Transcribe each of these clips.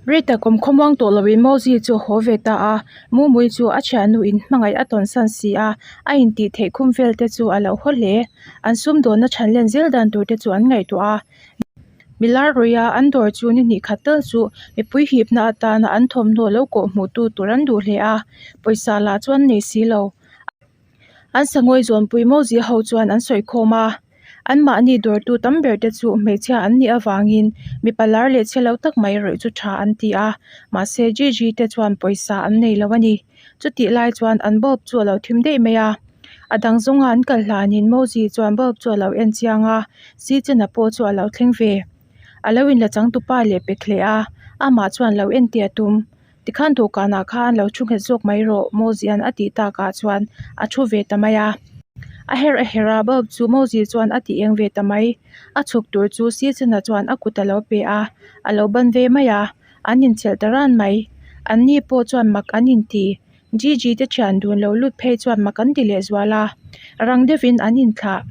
Rei tak awm khawmuang tawh loin Mozi chu a haw ve ta a, Mumui chu a thiannu in hmangaih a tawn san si a, a intih theih khum vel te chu a lo haw hle. An sumdawnna chhan len zel dan tur te chu an ngaihtuah a. Milar rawih a an dawr chu ni hnih khat tal chu mipui hipna atana an thawmhnaw lo kawh hmuh tu tur an duh hle a, pawisa lah chu an nei si lo. An sangawi zawnpui Mozi ho chuan an sawi khawm a, anmahni dawrtu tam ber te chu hmeichhia an nih avangin mipa lar leh chhe lo tak mai rawih chu tha an ti a, mahse Gigi te chuan pawisa an nei lo a ni. Chutih lai chuan an bulb chu a lo thim daih mai a, a dang zawnga an kal hlanin Mozi chuan bulb chu a lo en chiang a, Sichena pawh chu a lo thleng ve. A lo inla changtupa leh pek hle a, amah chuan lo en tih a tum. Tikhan dawhkanah khan lo thu nghet zawk mai rawh Mozia'n a tih takah chuan a thu ve ta mai a. A herh a herh a, bulb chu Mozi chuan a ti eng ve ta mai. A chhuk tur chu Sichena chuan a kut a lo pe a, a lo ban ve mai a. An inchelh ta ran mai. Anni pawh chuan mak an inti. Gigi te thian dun lo lut phei chuan mak an ti leh zual a. Rang deuhin an inthlah.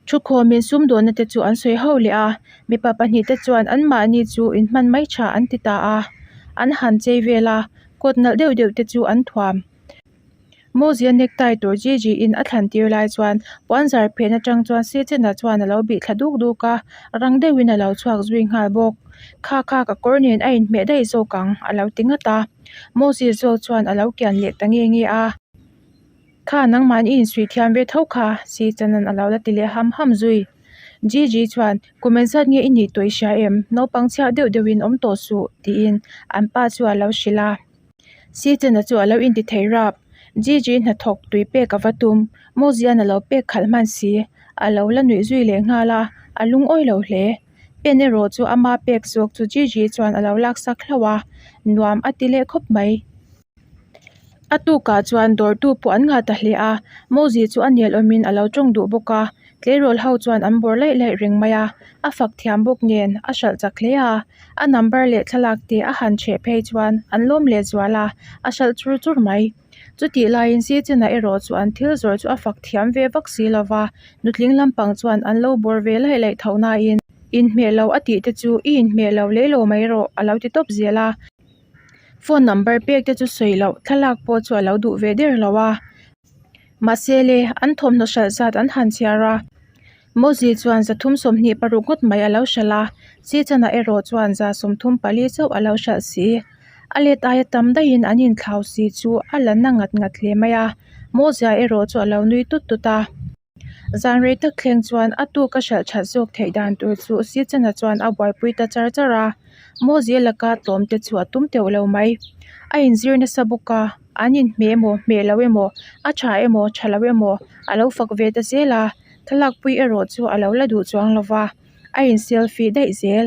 Thukhawmin sumdawnna te chu an sawi ho leh a, mipa pahnihte chuan anmahni chu inhman mai tha an ti ta a. An han chei vel a, coat nalh deuh deuh te chu an thuam. Mozia necktie tur Gigi in a thlan tir lai chuan puanzar phen atang chuan Sechena chuan a lo bih thla duk duk a, rang deuhin a lo chhuak zui nghal bawk. Kha kha ka kawr nen a inhmeh daih zawk ang a lo ti ngat a. Mozia zawk chuan a lo kian leh ta nge nge a. Kha nangmahni i insuih thiam ve tho kha Sechena'n a lo la ti leh ham ham zui. Gigi chuan kum engzat nge i nih tawh i hria em? Naupang chhiah deuh deuhin awm tawh suh tiin an pa chu a lo hrilh a. Seaton-a chu a lo inti thei rap. Gigi hnathawk tui pek a va tum. Mozian a lo pek khalh hman si. A lo la nuih zui leh nghal a, a lungawi lo hle. Pen erawh chu ama pek zawk chu Gigi chuan a lo laksak hlauh a, nuam a ti leh khawp mai. A tukah chuan dawrtu pawh an ngah ta hle a, Mozi chu a nel awmin a lo tawng duh bawk a, tleirawl ho chuan an bawr laih laih reng mai a, a fak thiam bawk nen a hralh chak hle a, a number leh thlalak te a han chheh phei chuan an lawm leh zual a, a hralh chur chur mai. Chutih laiin Sichena erawh chu an thil zawrh chu a fak thiam ve vak si lo va, nutling lampang chuan an lo bawr ve laih laih tho nain inhmeh lo a tih te chu i inhmeh lo lei lo mai rawh a lo ti tawp zel a. Phone number pek te chu sawi loh thlalak pawh chu a lo duh ve der lo a mahse le an thawmhnaw hralh zat an han chhiar a Mozi chuan 326 ngawt mai a lo hralh a Sichanah erawh chuan 134 chauh a lo hralh si a let aia tam daihin an inthlau si chu a la na ngat ngat hle mai a Mozia erawh chu a lo nui tut tut a. Zan rei tak thleng chuan a tuk a hralh that zawk theih dan tur chu Sichana chuan a buaipui ta char char a, Mawzia laka tlawm te chu a tum teuh lo mai. A inzir nasa bawk a, an inhmeh emaw hmeh lo emaw, a tha emaw tha lo emaw a lo fak ve ta zel a, thlalakpui erawh chu a lo la duh chuang lo va, a in selfie daih zel.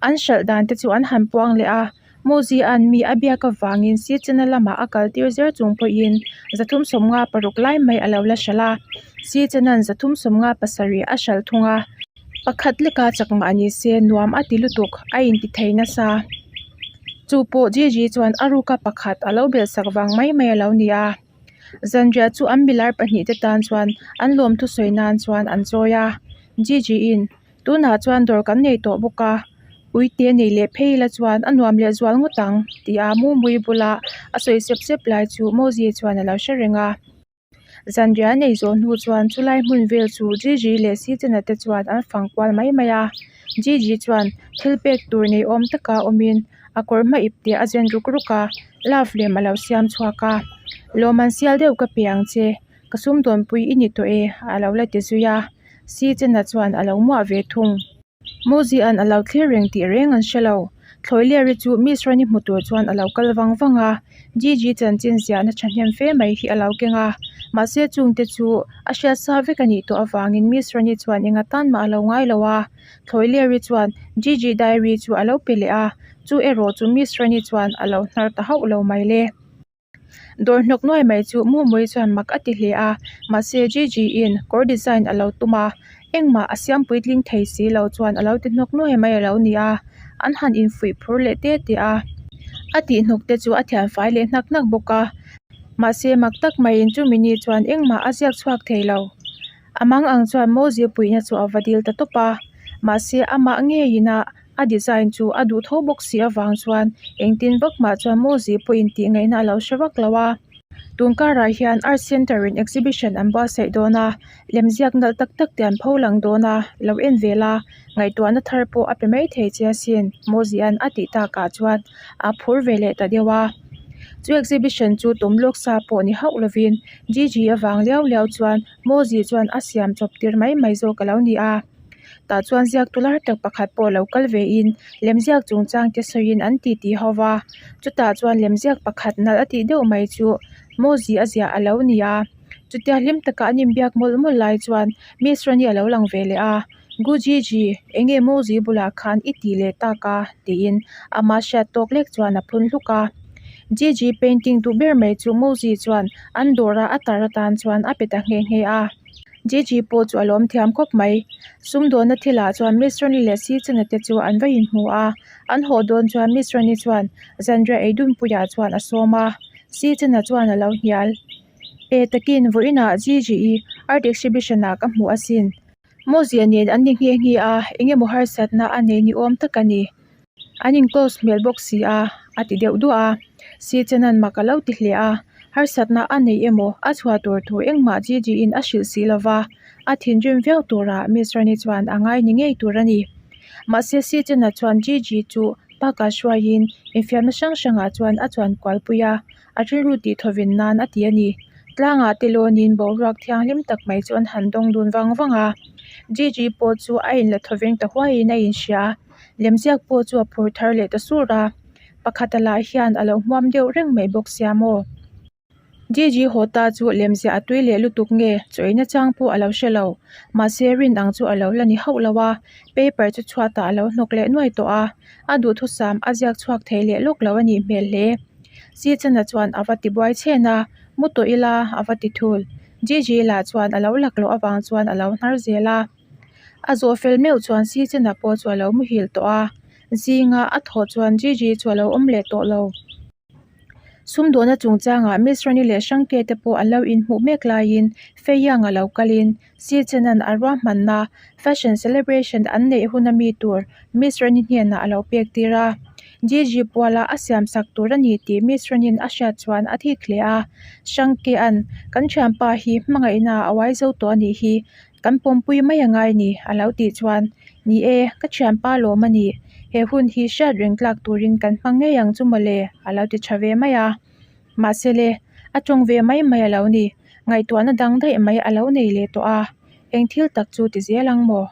An hralh dan te chu an han puang leh a, Mozia'n mi a biak avangin Sichana lamah a kal tir zer chung pawhin 356 lai mai a lo la hralh a, Sichana'n 357 a hralh thung a. Pakhat leka chak mah ni se nuam a ti lutuk a inti thei nasa. Chu pawh Gigi chuan a ruka pakhat a lo belhsak vang mai mai a lo ni a. Zanriah chu an milar pahnihte tan chuan an lawmthu sawi nan chuan an chawi a, Gigi-in Tunah chuan dawr kan nei tawh bawk a, uite nei leh phei ila chuan a nuam leh zual ngawt ang tia Mumui bula a sawi sep sep lai chu Mozi chuan a lo hre reng a. Zanriah nei zawh hnu chuan chulai hmun vel chu Gigi leh Sitena te chuan an fang kual mai mai a. Gigi chuan thil pek tur nei awm taka awmin a kawr hma ip te a zen ruk ruk a, love lem a lo siam chhuak a. Lawm an sial deuh ka pe ang che, ka sumdawnpui i ni tawh e a lo la ti zui a. Sitena chuan a lo muah ve thung. Mozia'n a lo thlir reng tih reng an hre lo. Thlawileri chu Miss Rani hmu tur chuan a lo kal vang vang a, Gigi chanchin ziahna thahnem fe mai hi a lo keng a. Mahse chungte chu a hriat sa vek a nih tawh avangin Miss Rani chuan eng atan mah a lo ngai lo a. Thlawileri chuan Gigi diary chu a lo pe leh a, chu erawh chu Miss Rani chuan a lo hnar ta hauh lo mai le. Dawr hnawk nuai mai chu Mumui chuan mak a ti hle a, mahse Gigi in kawr design a lo tum a, engmah a siam puitling thei si lo chuan a lo ti hnawk nuai mai a lo ni a, an han infuih phur leh te te a, a tih hnawk te chu a thian fai leh hnak hnak bawk a, mahse mak tak maiin chumi ni chuan engmah a ziak chhuak thei lo. A mang ang chuan Mozia puihna chu a va dil ta tawp a, mahse amah ngeiin a. A design chu a duh tho bawk si avang chuan engtin vak mah chuan Mawzi pawhin tih ngaihna a lo hre vak lo a. Tun karah hian Art Centre in exhibition an buatsaih dawn a, lemziak nalh tak tak te an pho lang dawn a, lo en ve la, ngaihtuahna thar pawh a pe mai thei che asin Mawzia'n a tih takah chuan a phur ve leh ta deuh a. Chu exhibition chu tum lawk sa pawh ni hauh lovin Gigi avang liau liau chuan Mawzi chuan a siam chawp tir mai mai zawk a lo ni a. Tah chuan ziaktu lar tak pakhat pawh lo kal vein lemziak chungchang te sawiin an titi ho va, chutah chuan lemziak pakhat nalh a tih deuh mai chu Mawzi a ziah a lo ni a, chutia hlim taka an inbiak mawlh mawlh lai chuan Miss Rani a lo lang ve leh a, Gujiji, enge Mawzi bulah khan i tih leh tak a? tiin ama hriat tawk lek chuan a phun hluk a. Gigi painting duh ber mai chu Mawzi chuan an dawra a tar atan chuan a pe ta nghe nghe a. Gigi pawh chu a lawm thiam khawp mai. Sumdawnna thilah chuan Miss Rani leh Sichana te chu an va inhmu a, an haw dawn chuan Miss Rani chuan zanriah ei dunpuiah chuan a sawm a, Sichana chuan a lo hnial. E takin vawiinah Gigi i art exhibition ah ka hmu asin. Mawzia nen an ni nghe nghe a, eng emaw harsatna a nei ni awm tak a ni. An in close hmel bawk si a, a ti deuh duah a. Sichena'n mak a lo ti hle a, harsatna a nei emaw a chhuah tur thu engmah Gigi in a hrilh si lo va, a thinrim viau turah Miss Rani chuan a ngai ni ngei tur a ni. Mahse Sichena chuan Gigi chu park ah hruaiin infiamna hrang hrangah chuan a chuan kualpui a, a rilru tih thawvin nan a ti a ni. Tlangah te lawnin boruak thianghlim tak mai chu an han dawng dun vang vang a, Gigi pawh chu a inla thawveng ta huaiin a inhria. Lemziak pawh chu a phur thar leh ta sur a, pakhata lah hian a lo hmuam deuh reng mai bawk sia maw? Gigi haw ta chu lemziah a tui leh lutuk nge chaw ei nachang pawh a lo hre lo, mahse rin ang chu a lo la ni hauh lo a, paper chu chhuatah a lo hnawk leh nuai tawh a, a duhthusam a ziak chhuak thei leh lawk lo a nih hmel hle. Sichana chuan a va ti buai chhen a, mu tawh ila a va ti thul. Gigi lah chuan a lo laklawh avang chuan a lo hnar zel a. A zawh fel meuh chuan Sichana pawh chu a lo muhil tawh a, zinga a thawh chuan Gigi chu a lo awm leh tawh lo. Sumdawhna chungchangah Miss Rani leh Hrangke te pawh an lo inhmuh mek laiin Fei Yang a lo kalin Si Chenan a ruahmanna Fashion Celebration an neih hun ami tur Miss Rani hnenah a lo pek tir a. Gigi puala a siamsak tur a ni tih Miss Rani'n a hriat chuan a thik hle a. Hrangkea'n kan thianpa hi hmangaihna a uai zo tawh a nih hi Kan pawmpui mai a ngai ni, a lo tih chuan, Ni e, ka thianpa lawm a ni, he hun hi hriat reng tlak turin kan hmang ngei ang chu mawle, a lo ti tha ve mai a. Mahse le, a tawng ve mai mai a lo ni, ngaihtuahna dang daih mai a lo nei leh tawh a, eng thil tak chu ti zel ang maw?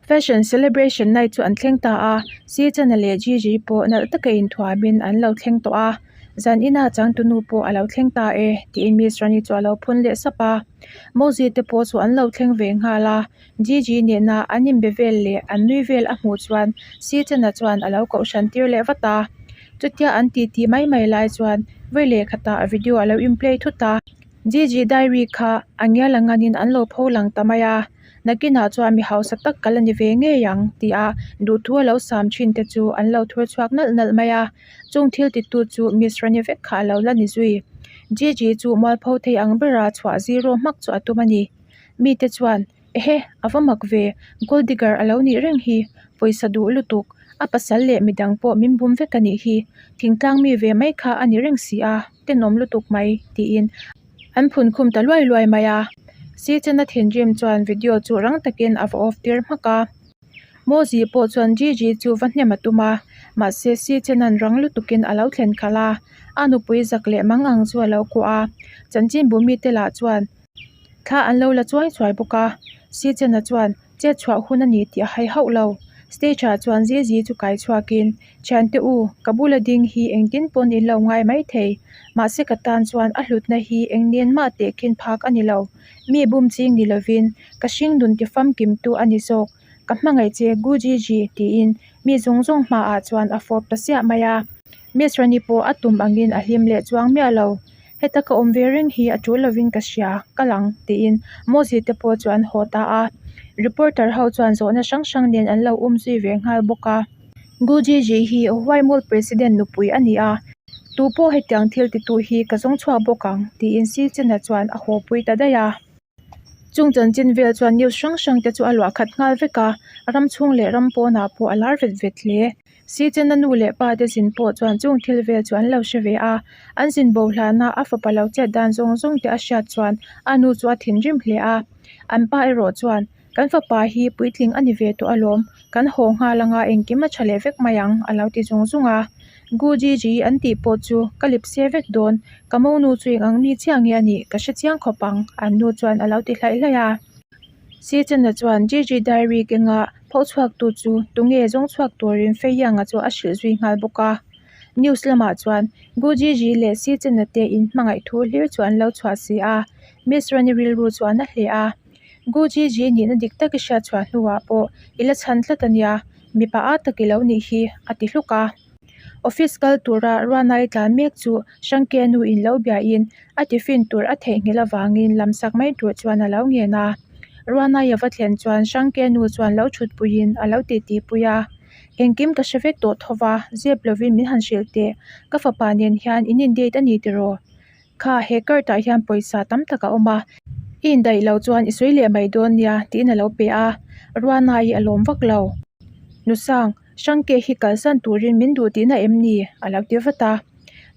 Fashion celebration night chu an thleng ta a, Sichana leh Gigi pawh nalh taka inthuamin an lo thleng tawh a, zan ina changtunu pawh a lo thleng ta e, tiin Miss Rani chu a lo phun leh sap a. Mozi te pawh chu an lo thleng ve nghal a, Gigi nena an inbe vel leh an nui vel a hmuh chuan Sichana chuan a lo kohhran tir leh vat a. Chutia an titi mai mai lai chuan vawi leh khatah video a lo in play thut a, Gigi diary kha a ngial a nganin an lo pho lang ta mai a. Nakinah chuan mi hausa tak ka la ni ve ngei ang tih a duhthu a lo sam thin te chu an lo thur chhuak nalh nalh mai a, chung thil titu chu Miss Rani vek kha a lo la ni zui. Gigi chu mualpho thei ang bera chhuah zero hmak chu a tum a ni. Mite chuan, Ehe, a va mak ve, gold digger a lo nih reng hi, pawisa duh lutuk, a pasal leh midang pawh min bum vek a nih hi, thingtlang mi ve mai kha a ni reng si a, tenawm lutuk mai, tiin An phun khum ta luai luai mai a, Sichana thinrim chuan video chu rang takin a va off tir hmak a. Mozi pawh chuan Gigi chu va hnem a tum a, mahse Sichana'n rang lutukin a lo thlen khalh a, a nupui zak leh mang ang chu a lo kuah a. Chanchinbu mite lah chuan thla an lo la chuai chuai bawk a, Sichana chuan Chet chhuah hun a ni tih a hai hauh lo. Stage ah chuan Zizi chu kai chhuakin, Thiante u, ka bula ding hi engtin pawn in lo ngai mai thei. Mahse ka tan chuan a hlutna hi eng nen mah tehkhin phak a ni lo. Mi bum ching ni lovin, ka hringnun ti famkimtu a ni zawk. Ka hmangaih che Gu Jiji tiin mi zawng zawng hmaah chuan a fawp ta siah mai a. Miss Rani pawh a tum angin a hlim leh chuang miah lo. Heta ka awm ve reng hi a tul lovin ka hria, kal ang, tiin Mozi te pawh chu an haw ta a. Reporter ho chuan zawhna hrang hrang nen an lo um zui ve nghal bawk a. Gu Jiji hi Huaimul President nupui a ni a, tu pawh hetiang thil titu hi ka zawng chhuak bawk ang, tiin Si Chena chuan a haw pui ta daih a. Chung chanchin vel chuan news hrang hrang te chu a luah khat nghal vek a, ram chhung leh ram pawnah pawh a lar vet vet hle. Sichena nu leh pa te zin pawh chuan chung thil vel chu an lo hre ve a, an zin bo hlana a fapa lo chet dan zawng zawng te a hriat chuan a nu chu a thinrim hle a. An pa erawh chuan, Kan fapa hi puitling a ni ve tawh alawm, kan haw nghal anga engkim a tha leh vek mai ang, a lo ti zung zung a. Gu Ji Ji an tih pawh chu ka lip se vek dawn, ka monu chu eng ang mi chiah nge a nih ka hre chiang khawp ang, an nu chuan a lo ti hlaih hlaih a. Sichena chuan Ji Ji diary kenga pho chhuaktu chu tunge zawng chhuak turin Fei Yang-a chu a hrilh zui nghal bawk a. News lamah chuan Gu Ji Ji leh Sichena te inhmangaih thu hlir chu an lo chhuah si a, Miss Rani rilru chu a na hle a. Gu Ji Ji nihna dik tak i hriat chhuah hnuah pawh i la chhan tlat a nia, mipa a tak i lo nih hi, a ti hluk a. Office kal tura Ruanai tlan mek chu Hrangke nu in lo biain a tiffin tur a theihnghilh avangin lam sak mai tur chuan a lo ngen a. Ruanai a va thlen chuan Hrangke nu chuan lo thutpuiin a lo titipui a. Engkim ka hre vek tawh tho va, zep lovin min han hrilh teh, ka fapa nen hian in in date a ni tiraw? Kha, he card ah hian pawisa tam tak a awm a, i indaih lo chuan i sawi leh mai dawn nia tiin a lo pe a, Ruanai a lawm vak lo. Nusang, Hrangke hi kalsan turin min duh tihna em ni? a lo ti vat a.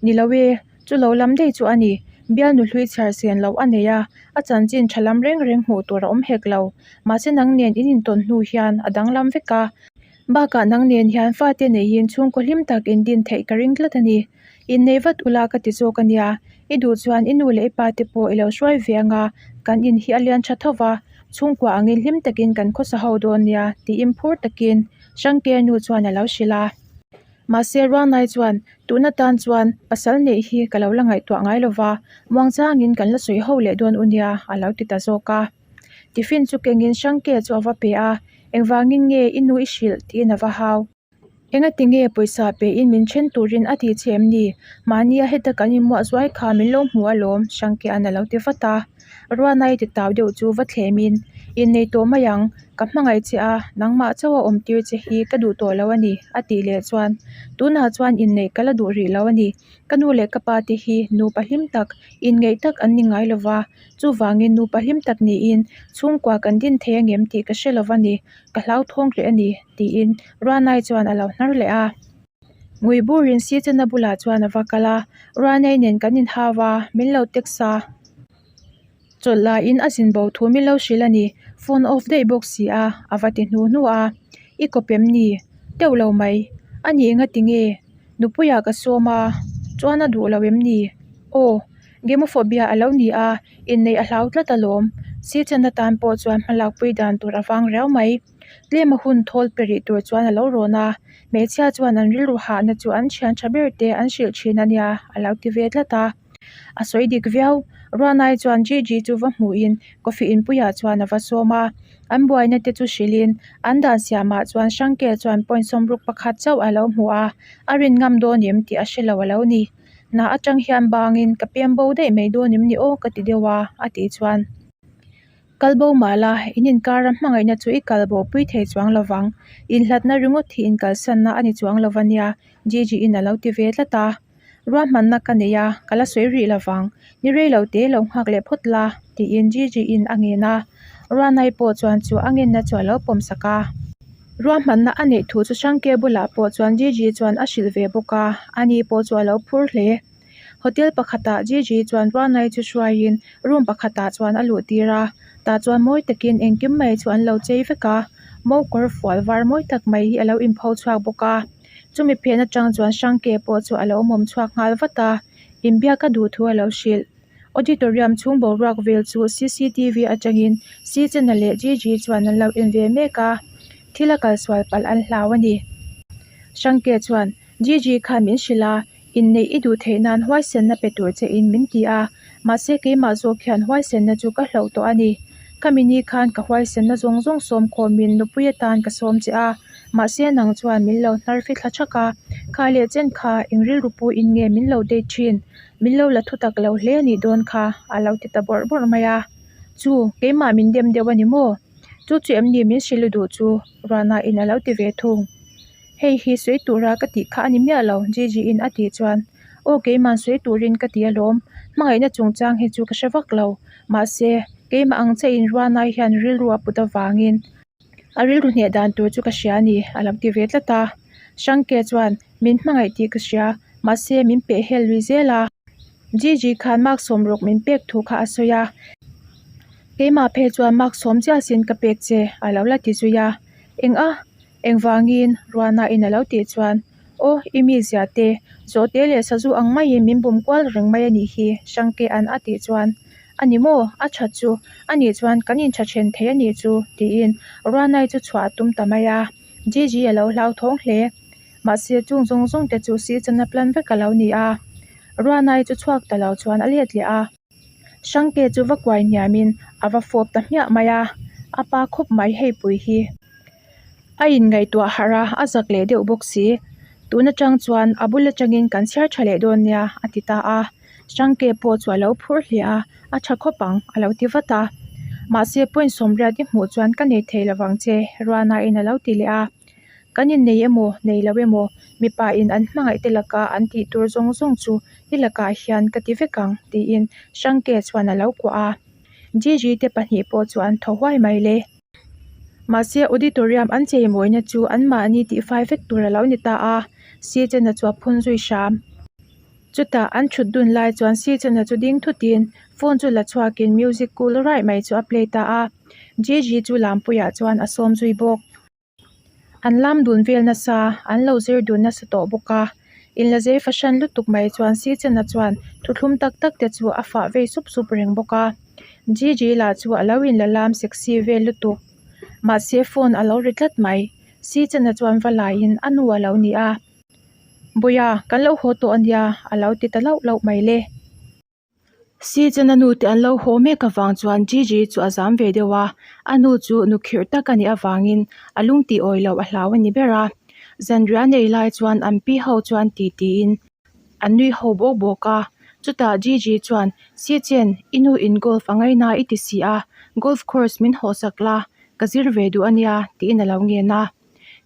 Ni lo e, chu lo lam daih chu a ni. Bialnu hlui chhiar sen loh a nei a, a chanchin tha lam reng reng hmuh tur a awm hek lo. Mahse nang nen in intawn hnu hian a danglam vek a. Bakah nang nen hian fate neiin chhungkaw hlim tak indin theih ka ring tlat a ni. Innei vat ula ka ti zawk a nia, i duh chuan i nu leh i pa te pawh i lo hruai ve anga kan in hi a lian tha tho va, chhungkua angin hlim takin kan khawsa ho dawn nia tiin phur takin Hrangke nu chuan a lo hrilh a. Mahse Ruanai chuan tun atan chuan pasal neih hi ka lo la ngaihtuah ngai lo va, muangchangin kan la sawi ho leh dawn u nia a lo ti ta zawk a. Tiffin chu kengin Hrangke chu a va pe a, engvangin nge i nu i hrilh tiin a va hau. Engati nge pawisa pein min then turin a ti che em ni? Mahnia heta kan inmuah zuai kha min lo hmu alawm, Hrangkea'n a lo ti vat a. Ruanai ti tau deuh chu va thlemin, Innei tawh mai ang, ka hmangaih che a, nangmah chauha awm tir che hi ka duh tawh lo a ni, a tih leh chuan, Tunah chuan inneih ka la duh rih lo a ni. Ka nu leh ka pa te hi nupa hlim tak, inngeih tak an ni ngai lo va, chuvangin nupa hlim tak niin chhungkua kan din thei angem tih ka hre lo va ni. Ka hlauthawng hle a ni, tiin Ruanai chuan a lo hnar leh a. Ngui burin Sichana bulah chuan a va kal a, Ruanai nen kan inhau a, min lo text a. Chawlh laiin a zin bo thu min lo hrilh a ni, phone off daih bawk si a, a va ti hnu hnu a. I kawp em ni? Teuh lo mai. A nih engati nge? Nupuiah ka sawm a, chuan a duh lo em ni? Aw. Gamophobia a lo ni a, inneih a hlau tlat alawm. Sichana tan pawh chuan hmalakpui dan tur a vang riau mai. Tlema hun thawl pe rih tur chuan a lo rawn a, hmeichhia chuan an rilru hahna chu an thian tha ber te an hrilh thin a nia a lo ti ve tlat a. A sawi dik viau. Ruanai chuan Gigi chu va hmuhin coffee inpuiah chuan a va sawm a. An buaina te chu hrilhin an dan siamah chuan Hrangkel chuan point 61 chauh a lo hmu a, a rin ngam dawn em tih a hre lo a lo ni. Hna atang hian bangin ka pem bo daih mai dawn em ni aw ka ti deuh a, a tih chuan. Kal bo mah la, in inkara hmangaihna chu i kal bo pui thei chuang lo vang. Inhlatna ringawt hi inkalsanna a ni chuang lo va nia, Gigi in a lo ti ve tlat a. Ruahmanna ka nei a, ka la sawi rih lo vang. Ni rei lo te lo nghak leh phawt la, tiin Gigi in a ngen a. Ruanai pawh chuan chu a ngenna chu a lo pawm sak a. Ruahmanna a neih thu chu Hrangke bulah pawh chuan Gigi chuan a hrilh ve bawk a, ani pawh chu a lo phur hle. Hotel pakhatah Gigi chuan Ruanai chu hruaiin room pakhatah chuan a luh tir a, tah chuan mawi takin engkim mai chu an lo chei vek a, mo kawr fual var mawi tak mai hi a lo inpho chhuak bawk a. Chumi phen atang chuan Hrangke pawh chu a lo mawm chhuak nghal vat a, inbiak a duh thu a lo hrilh. Auditorium chhung boruak vel chu cctv atangin Sichena leh Gigi chuan an lo en ve mek a, thil a kalsual palh an hlau a ni. Hrangke chuan, Gigi khan min hrilh a, inneih i duh theih nan huaisenna pe tur che in min ti a, mahse keimah zawk hian huaisenna chu ka hloh tawh a ni. Khami ni khan ka huaisenna zawng zawng sawm khawmin nupui atan ka sawm che a, mahse nang chuan min lo hnar fithla thak a, kha leh chen kha eng rilru puiin nge min lo date thin? Min lo la thutak lo hle a nih dawn kha, a lo ti ta bawrh bawrh mai a. Chu, keimah min dem deuh a ni maw? Chu chu em ni min hrilh duh chu? Ruahna in a lo ti ve thung. Hei hi sawi tura ka tih kha a ni miah lo, Gigi in a tih chuan, Aw, keimah sawi turin ka ti alawm. Hmangaihna chungchang hi chu ka hre vak lo. Mahse, Keimah ang che in Ruanai hian rilru a put avangin a rilru hneh dan tur chu ka hria a ni, a lo ti ve tlat a. Hrangke chuan, Min hmangaih tih ka hria, mahse min peh hel lui zel a. Gigi khan mark sawmruk min pek thu kha a sawi a, keimah phei chuan mark sawm chiah sin ka pek che, a lo la ti zui a. Eng a? Engvangin? Ruana in a lo tih chuan, Aw, i mizia te, zawhte leh sazu ang maiin min bum kual reng mai a nih hi, Hrangkea'n a tih chuan, A ni maw? A that chu. A nih chuan kan intha then thei a nih chu, tiin Ruanai chu chhuah a tum ta mai a. Gigi a lo hlauthawng hle. Mahse, chung zawng zawng te chu Sicana plan vek a lo ni a. Ruanai chu chhuak ta lo chuan a let leh a. Hrangke chu va kuai hniamin a va fawp ta hmiah mai a, a pa khawp mai hei pui hi. A inngaihtuah harh a, a zak leh deuh bawk si. Tun atang chuan a bul atangin kan chhiar tha leh dawn nia, a ti ta a. Hrangke pawh chu a lo phur hle a, a tha khawp ang, a lo ti vat a. Mahse, point sawmriat i hmuh chuan ka nei thei lovang che, Ruanain a lo ti leh a. Kan innei emaw, nei lo emaw, mipa in an hmangaih te laka an tih tur zawng zawng chu i lakah hian ka ti vek ang, tiin Hrangke chuan a lo kuah a. Gigi te pahnih pawh chu an thaw huai mai le. Mahse, auditorium an cheimawina chu anmahni tihfai vek tur a lo ni ta a, Sichena chu a phun zui hram. Chutah an thut dun lai chuan Sichena chu ding thutin phone chu la chhuakin music cool raih mai chu a play ta a. Gigi chu lampuiah chuan a sawm zui bawk. An lam dun vel nasa, an lo zir dun nasa tawh bawk a. Inla zei fahran lutuk mai chuan Sichena chuan thuthlum tak tak te chu a fah vei sup sup reng bawk a. Gigi lah chu a lo inla lam sexy vel lutuk. Mahse phone a lo ri tlat mai. Sichena chuan va laiin a nu a lo ni a. Bawia, kan lo haw tawh a nia, a lo ti ta lauh lauh mai le. Sichena nu te an lo haw mek avang chuan Gigi chu a zam ve deuh a, a nu chu nu khirh tak a nih avangin a lung tih awi loh a hlau a ni ber a. Zanriah nei lai chuan an pi ho chuan ti tiin an nui ho bawk bawk a, chutah Gigi chuan Sichen, i nu in golf a ngaina i ti si a, golf course min hawhsak la, ka zir ve duh a nia tiin a lo ngen a.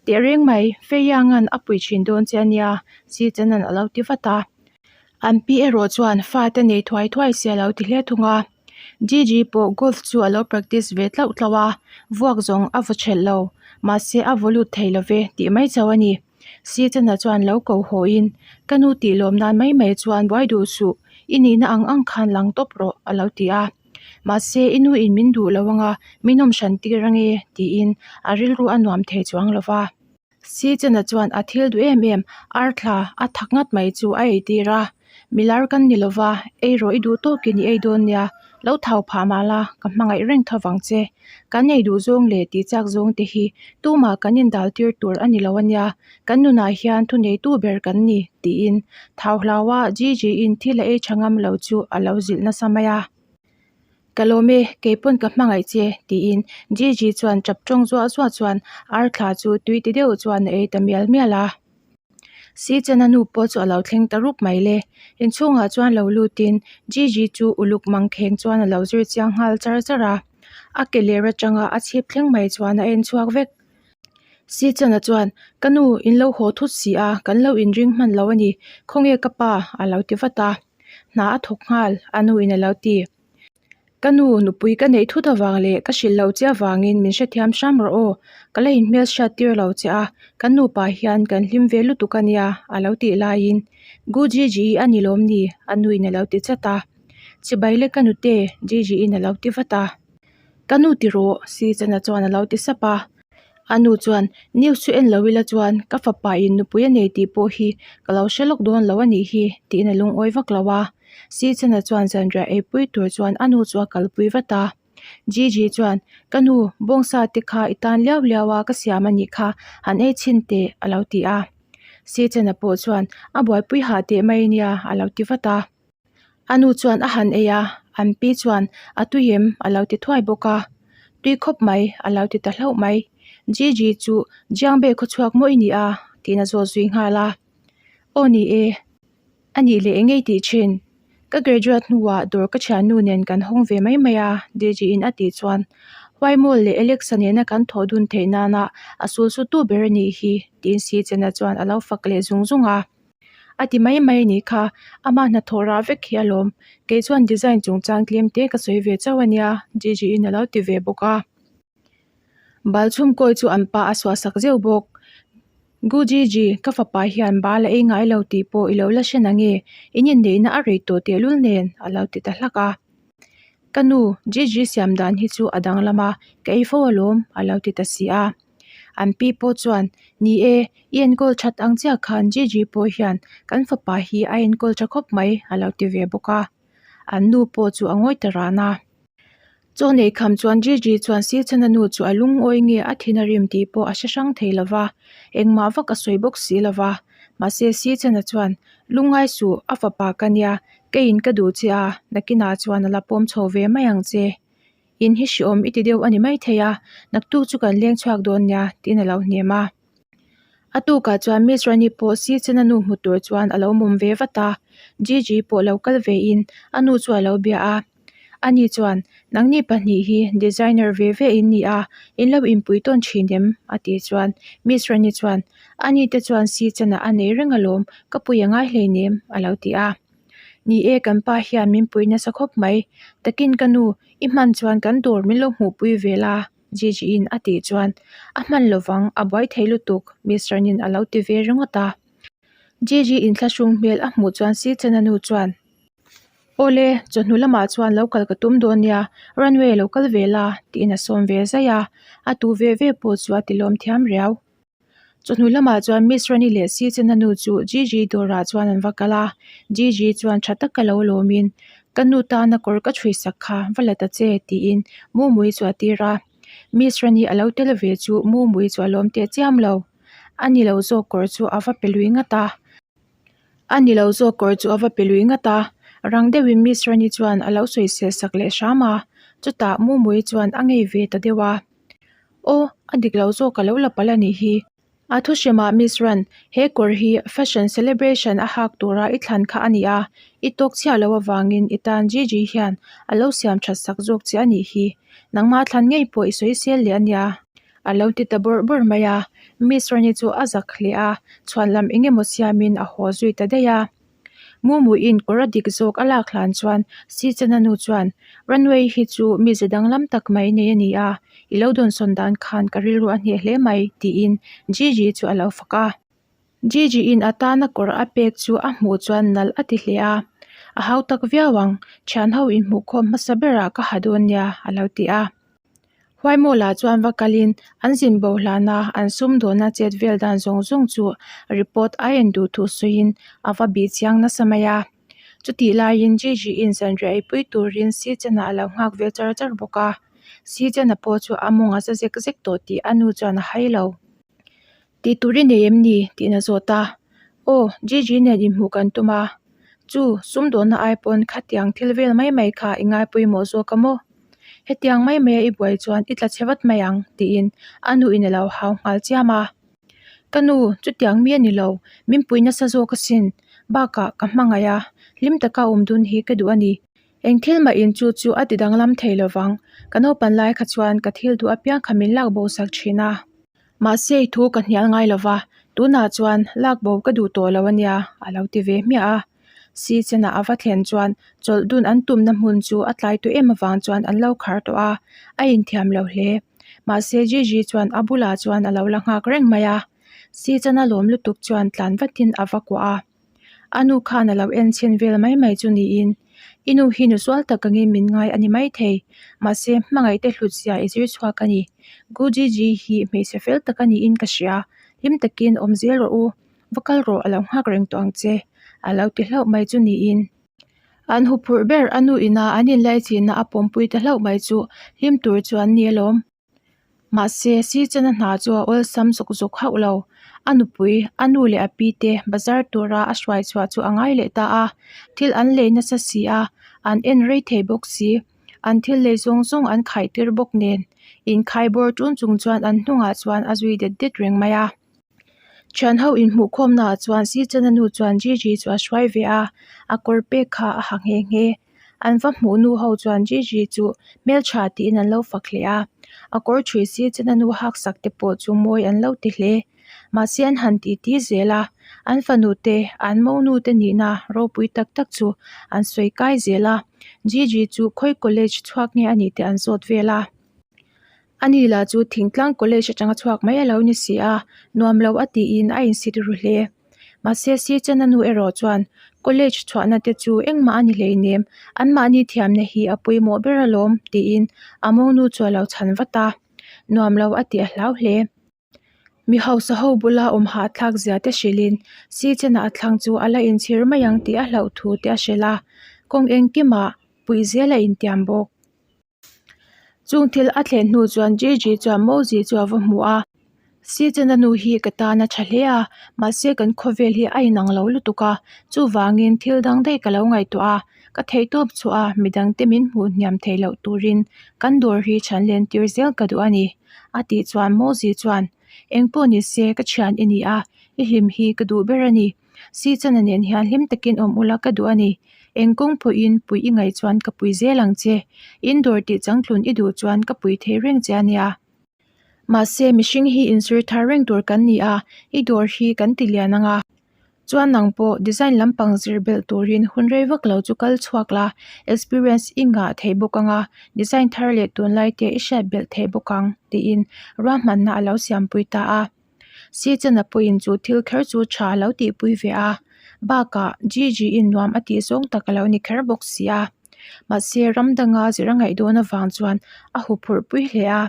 Tehreng mai, Feiyanga'n a pui thin dawn che a nia, Sichena'n a lo ti vat a. An pi erawh chuan fate nei thuai thuai se a lo ti hle thung a. Gigi pawh golf chu a lo practice ve tlauh tlauh a, vuak zawng a vaw ṭhelh lo, mahse a vaw lut thei lo ve tih mai chauh a ni. Sichana chuan lo ko hawiin, Ka nu tih lawm nan mai mai chuan buai duh suh, i nihna ang ang khan lang tawp rawh a lo ti a. Mahse i nu in min duh lo anga min awm hran tir ange tiin a rilru a nuam thei chuang lo va. Sichana chuan a thil duh em em arthla a thak ngat mai chu a ei tir a, Milar kan ni lova, ei rawh i duh tawkin i ei dawn nia, lo thau phah mah la, ka hmangaih reng tho vang che. Kan ei duh zawng leh tih chak zawng te hi tumah kan indal tir tur a ni lo a nia, kan nunah hian thuneitu ber kan ni, tiin thau hlaua Gigi-in thil a ei tha ngam lo chu a lo zilh nasa mai a. Ka lawm e, kei pawn ka hmangaih che, tiin Gigi chuan tap tawng zuah zuah chuan arthla chu tui ti deuh chuan a ei ta mial mial a. Sichana nu pawh chu a lo thleng ta rup mai le. Inchhungah chuan lo lutin Gigi chu uluk mangkheng chuan a lo zir chiang nghal char char a. A ke ler atanga a chhip thleng mai chuan a en chhuak vek. Sichana chuan, Ka nu, in lo haw thut si a, kan lo inring hman lo a ni. Khawnge ka pa? a lo ti vat a. Hna a thawk nghal, a nu in a lo ti. Ka nu, nupui ka neih thut avang leh ka hrilh lo che avangin min hrethiam hram rawh aw, ka la inhmel hriat tir lo che a, kan nupa hian kan hlim ve lutuk a nia, a lo tih laiin, Gu Gigi a ni lawm ni? a nuin a lo ti chat a. Chibai le ka nute, Gigi-in a lo ti vat a. Ka nu ti rawh, Sichana chuan a lo ti sap a. A nu chuan, News chu en lo ila chuan ka fapa in nupui a nei tih pawh hi ka lo hre lawk dawn lo a nih hi, tiin a lungawi vak lo a. Sichana chuan zanriah eipui tur chuan a nu chu a kalpui vat a. Gigi chuan, Ka nu, bawngsa te kha i tan liau liau a ka siam a nih kha, han ei chhin teh, a lo ti a. Sichana pawh chuan, A buaipui hah teh mai nia, a lo ti vat a. A nu chuan a han ei a, an pi chuan a tui em a lo ti thuai bawk a, tui khawp mai a lo ti ta hlauh mai. Gigi chu Jiangbei khawchhuak maw i ni a? tiin a zawt zui nghal a. Aw ni e, a nih leh eng ngei tih thin. Ka graduate hnuah dawr ka thiannu nen kan hawng ve mai mai a Gigi in a tih chuan Huaimawlh leh Alexa nena kan thawh dun theih nana a sul su tu ber a nih hi tiin Sichena chuan a lo fak leh zung zung a. A ti mai mai a nih kha, ama hnathawh rah vek hi alawm. Kei chuan design chungchang tlem te ka sawi ve chauh a nia, Gigi-in a lo ti ve bawk a. Bal chhumkawi chu an pa a suah sak zeuh bawk. Gu Gigi, ka fapa hian bal a ei ngai lo tih pawh i lo la hre nange, in inneihna a rei tawh tehlul nen, a lo ti ta hlak a. Ka nu, Gigi siam dan hi chu a danglam a, ka ei fo alawm, a lo ti ta si a. An pi pawh chuan, Ni e, i enkawl that ang chiah khan Gigi pawh hian kan fapa hi a enkawl tha khawp mai, a lo ti ve bawk a. An nu pawh chu a ngawi ta ran a. Chaw nei kham chuan Gigi chuan Silchana nu chu a lungawi nge a thin a rim tih pawh a hre hrang thei lo va, engmah vak a sawi bawk si lo va. Mahse Silchana chuan, Lungngai suh, a fapa ka nia, keiin ka duh che a, nakinah chuan a la pawm chho ve mai ang che. In hi hreawm i ti deuh a ni maithei a, naktuk chu kan leng chhuak dawn nia, tiin a lo hnem a. A tukah chuan Miss Rani pawh Silchana nu hmu tur chuan a lo mawm ve vat a, Gigi pawh lo kal vein a nu chu a lo bia a. Ani chuan, Nangni pahnih hi designer ve ve in ni a, in lo inpui tawn thin em? a tih chuan Miss Rani chuan, Ani te chuan si chanah a nei reng alawm, ka pui a ngai hleinem, a lo ti a. Ni e, kan pa hian min pui nasa khawp mai. Takin ka nu, i hman chuan kan dawr min lo hmuhpui ve la, Gigi-in a tih chuan, A hman lovang, a buai thei lutuk, Miss Rani'n a lo ti ve ringawt a. Gigi inthlahrung hmel a hmuh chuan si chana nu chuan, Awle, chawhnu lamah chuan lo kal ka tum dawn nia, runway lo kal ve la, tiin a sawm ve zai a, a tu ve ve pawh chu a tilawm thiam riau. Chawhnu lamah chuan Miss Rani leh Si Chana nu chu Gigi dawrah chuan an va kal a, Gigi chuan tha taka lo lawmin, Ka nu tana kawr ka chhui sak kha, va la ta che, tiin Mumui chu a tir a. Miss Rani a lo tel ve chu Mumui chu a lawm teh chiam lo. A ni lo zawk kawr chu a va pe lui ngat a. A ni lo zawk kawr chu a va pe lui ngat a, rang deuhin Miss Rani chuan a lo sawisel sak leh hram a, chutah Mumui chuan a ngei ve ta deuh a. Aw, a dik lo zawk a lo la palh a nih hi. A thu hrimah Miss Ran, he kawr hi fashion celebration a hak tura i thlan kha a ni a, i tawk chhiah loh avangin i tan Gigi hian a lo siam that sak zawk che a nih hi. Nangmah thlan ngei pawh i sawisel leh a nia. A lo ti ta bawrh bawrh mai a, Miss Rani chu a zak hle a, chhuan lam eng emaw siamin a haw zui ta daih a. Mumuiin kawr a dik zawk a lak hlan chuan Sichana nu chuan, Runway hi chu mize danglam tak mai nei a ni a, i lo dawnsawn dan khan ka rilru a hneh hle mai, tiin Gigi chu a lo fak a. Gigi-in a tana kawr a pek chu a hmuh chuan nalh a ti hle a, A hau tak viau ang, thianho inhmuhkhawm hmasa berah ka ha dawn nia, a lo ti a. Huaimawla chuan va kalin an zin bo hlana an sumdawnna chet vel dan zawng zawng chu report a en duh thu sawiin a va bih chiang nasa mai a. Chutih laiin Gigi-in zanriah eipui turin Sichana a lo nghak ve char char bawk a. Sichana pawh chu a mawng a za zek zek tawh tih a nu chuan a hai lo. Tih tur i nei em ni? tiin a zawt a. Aw, Gigi nen inhmuh kan tum a. Chu, sumdawnna ai pawn khatiang thil vel mai mai kha i ngai pawimawh zawk a maw? Hetiang mai maia i buai chuan i tla chhe vat mai ang, tiin a nu in a lo hau nghal chiam a. Ka nu, chutiang mi a ni lo, min pui nasa zawk asin. Bakah ka hmangaih a, hlim taka awm dun hi ka duh a ni. Eng thil mah in chu chu a ti danglam thei lovang, ka naupan lai kha chuan ka thil duh apiang kha min lak bo sak thin a. Mahse i thu ka hnial ngai lova, tunah chuan lak bo ka duh tawh lo a nia, a lo ti ve hmiah a. Si chenah a va thlen chuan chawlh dun an tumna hmun chu a tlai tawh em avang chuan an lo khar tawh a, a inthiam lo hle. Mahse Gigi chuan a bulah chuan a lo la nghak reng mai a. Si chana lawm lutuk chuan tlan vatin a va kuah a. A nu khan a lo en chhin vel mai mai chu niin, I nu hi nu sual tak angin min ngai a ni maithei, mahse hmangaihte hlut zia i zir chhuak a ni. Gu Gigi hi hmeichhe fel tak a niin ka hria, hlim takin awm zel rawh u, va kal rawh a lo nghak reng tawh ang che, a lo ti hlauh mai chu niin. An huphurh ber a nu ina an inlaichinna a pawmpui ta hlauh mai chu hlim tur chu an ni alawm. Mahse, Sichana hna chu a awlsam zuk zuk hauh lo. A nupui, a nu leh a pi te bazar tura a hruai chhuah chu a ngai leh ta a. Thil an lei nasa si a, an en rei thei bawk si. An thil lei zawng zawng an khaih tir bawk nen, inkhai bawr ṭun chung chuan an hnungah chuan a zui det det reng mai a. Thianho inhmuhkhawmnaah chuan Sichana nu chuan Gigi chu a hruai ve a, a kawr pek kha a ha nghe nghe. An va hmuh nu ho chuan Gigi chu hmeltha tiin an lo fak hle a, a kawr ṭhui Sichana nu hak sak te pawh chu mawi an lo ti hle. Mahse an han titi zel a, an fanu te, an monu te nihna ropui tak tak chu an sawi kai zel a. Gigi chu khawi college chhuak nge a nih te an zawt vel a. Ani lah chu thingtlang college atanga chhuak mai a lo ni si a, nuam lo a tiin a insit ru hle. Mahse Sichana nu erawh chuan college chhuahna te chu engmah a ni hleinem, anmahni thiamna hi a pawimawh ber alawm tiin a monu chu a lo chhan vat a, nuam lo a tih a hlau hle. Mi hausa ho bula awm hahthlak zia te hrilhin Sichana a thlang chu a la inchhir mai ang tih a hlauh thu te a hrilh a, kawng engkimah puih zel a intiam bawk. Chung thil a thlen hnu chuan Gigi chuan Mozi chu a va hmu a, Sichana nu hi ka tan a tha hle a, mahse kan khawvel hi a inang lo lutuk a, chuvangin thil dang daih ka lo ngaihtuah a, ka theihtawp chhuah a midangte min hmuh hniam theih loh turin kan dawr hi chhan len tir zel ka duh a ni, a tih chuan Mozi chuan, Engpawh ni se ka thian i ni a, i hlim hi ka duh ber a ni. Sichana nen hian hlim takin awm ula ka duh a ni. Eng kawng pawhin puih i ngaih chuan ka pui zel ang che. In dawr tih changtlun i duh chuan ka pui thei reng che a nia. Mahse, mihring hi inzir thar reng tur kan ni a, i dawr hi kan ti lian ang a. Chuan nang pawh design lampang zir belh turin hun rei vak lo chu kal chhuak la, experience i ngah thei bawk ang a, design thar leh tunlai te i hriat belh thei bawk ang, tiin ruahmanna a lo siampui ta a. Sichana pawhin chu thil kher chu tha a lo tihpui ve a, bakah Gigi-in nuam a tih zawng tak a lo ni kher bawk si a. Mahse, ram danga zir a ngaih dawn avang chuan a huphurh pui hle a,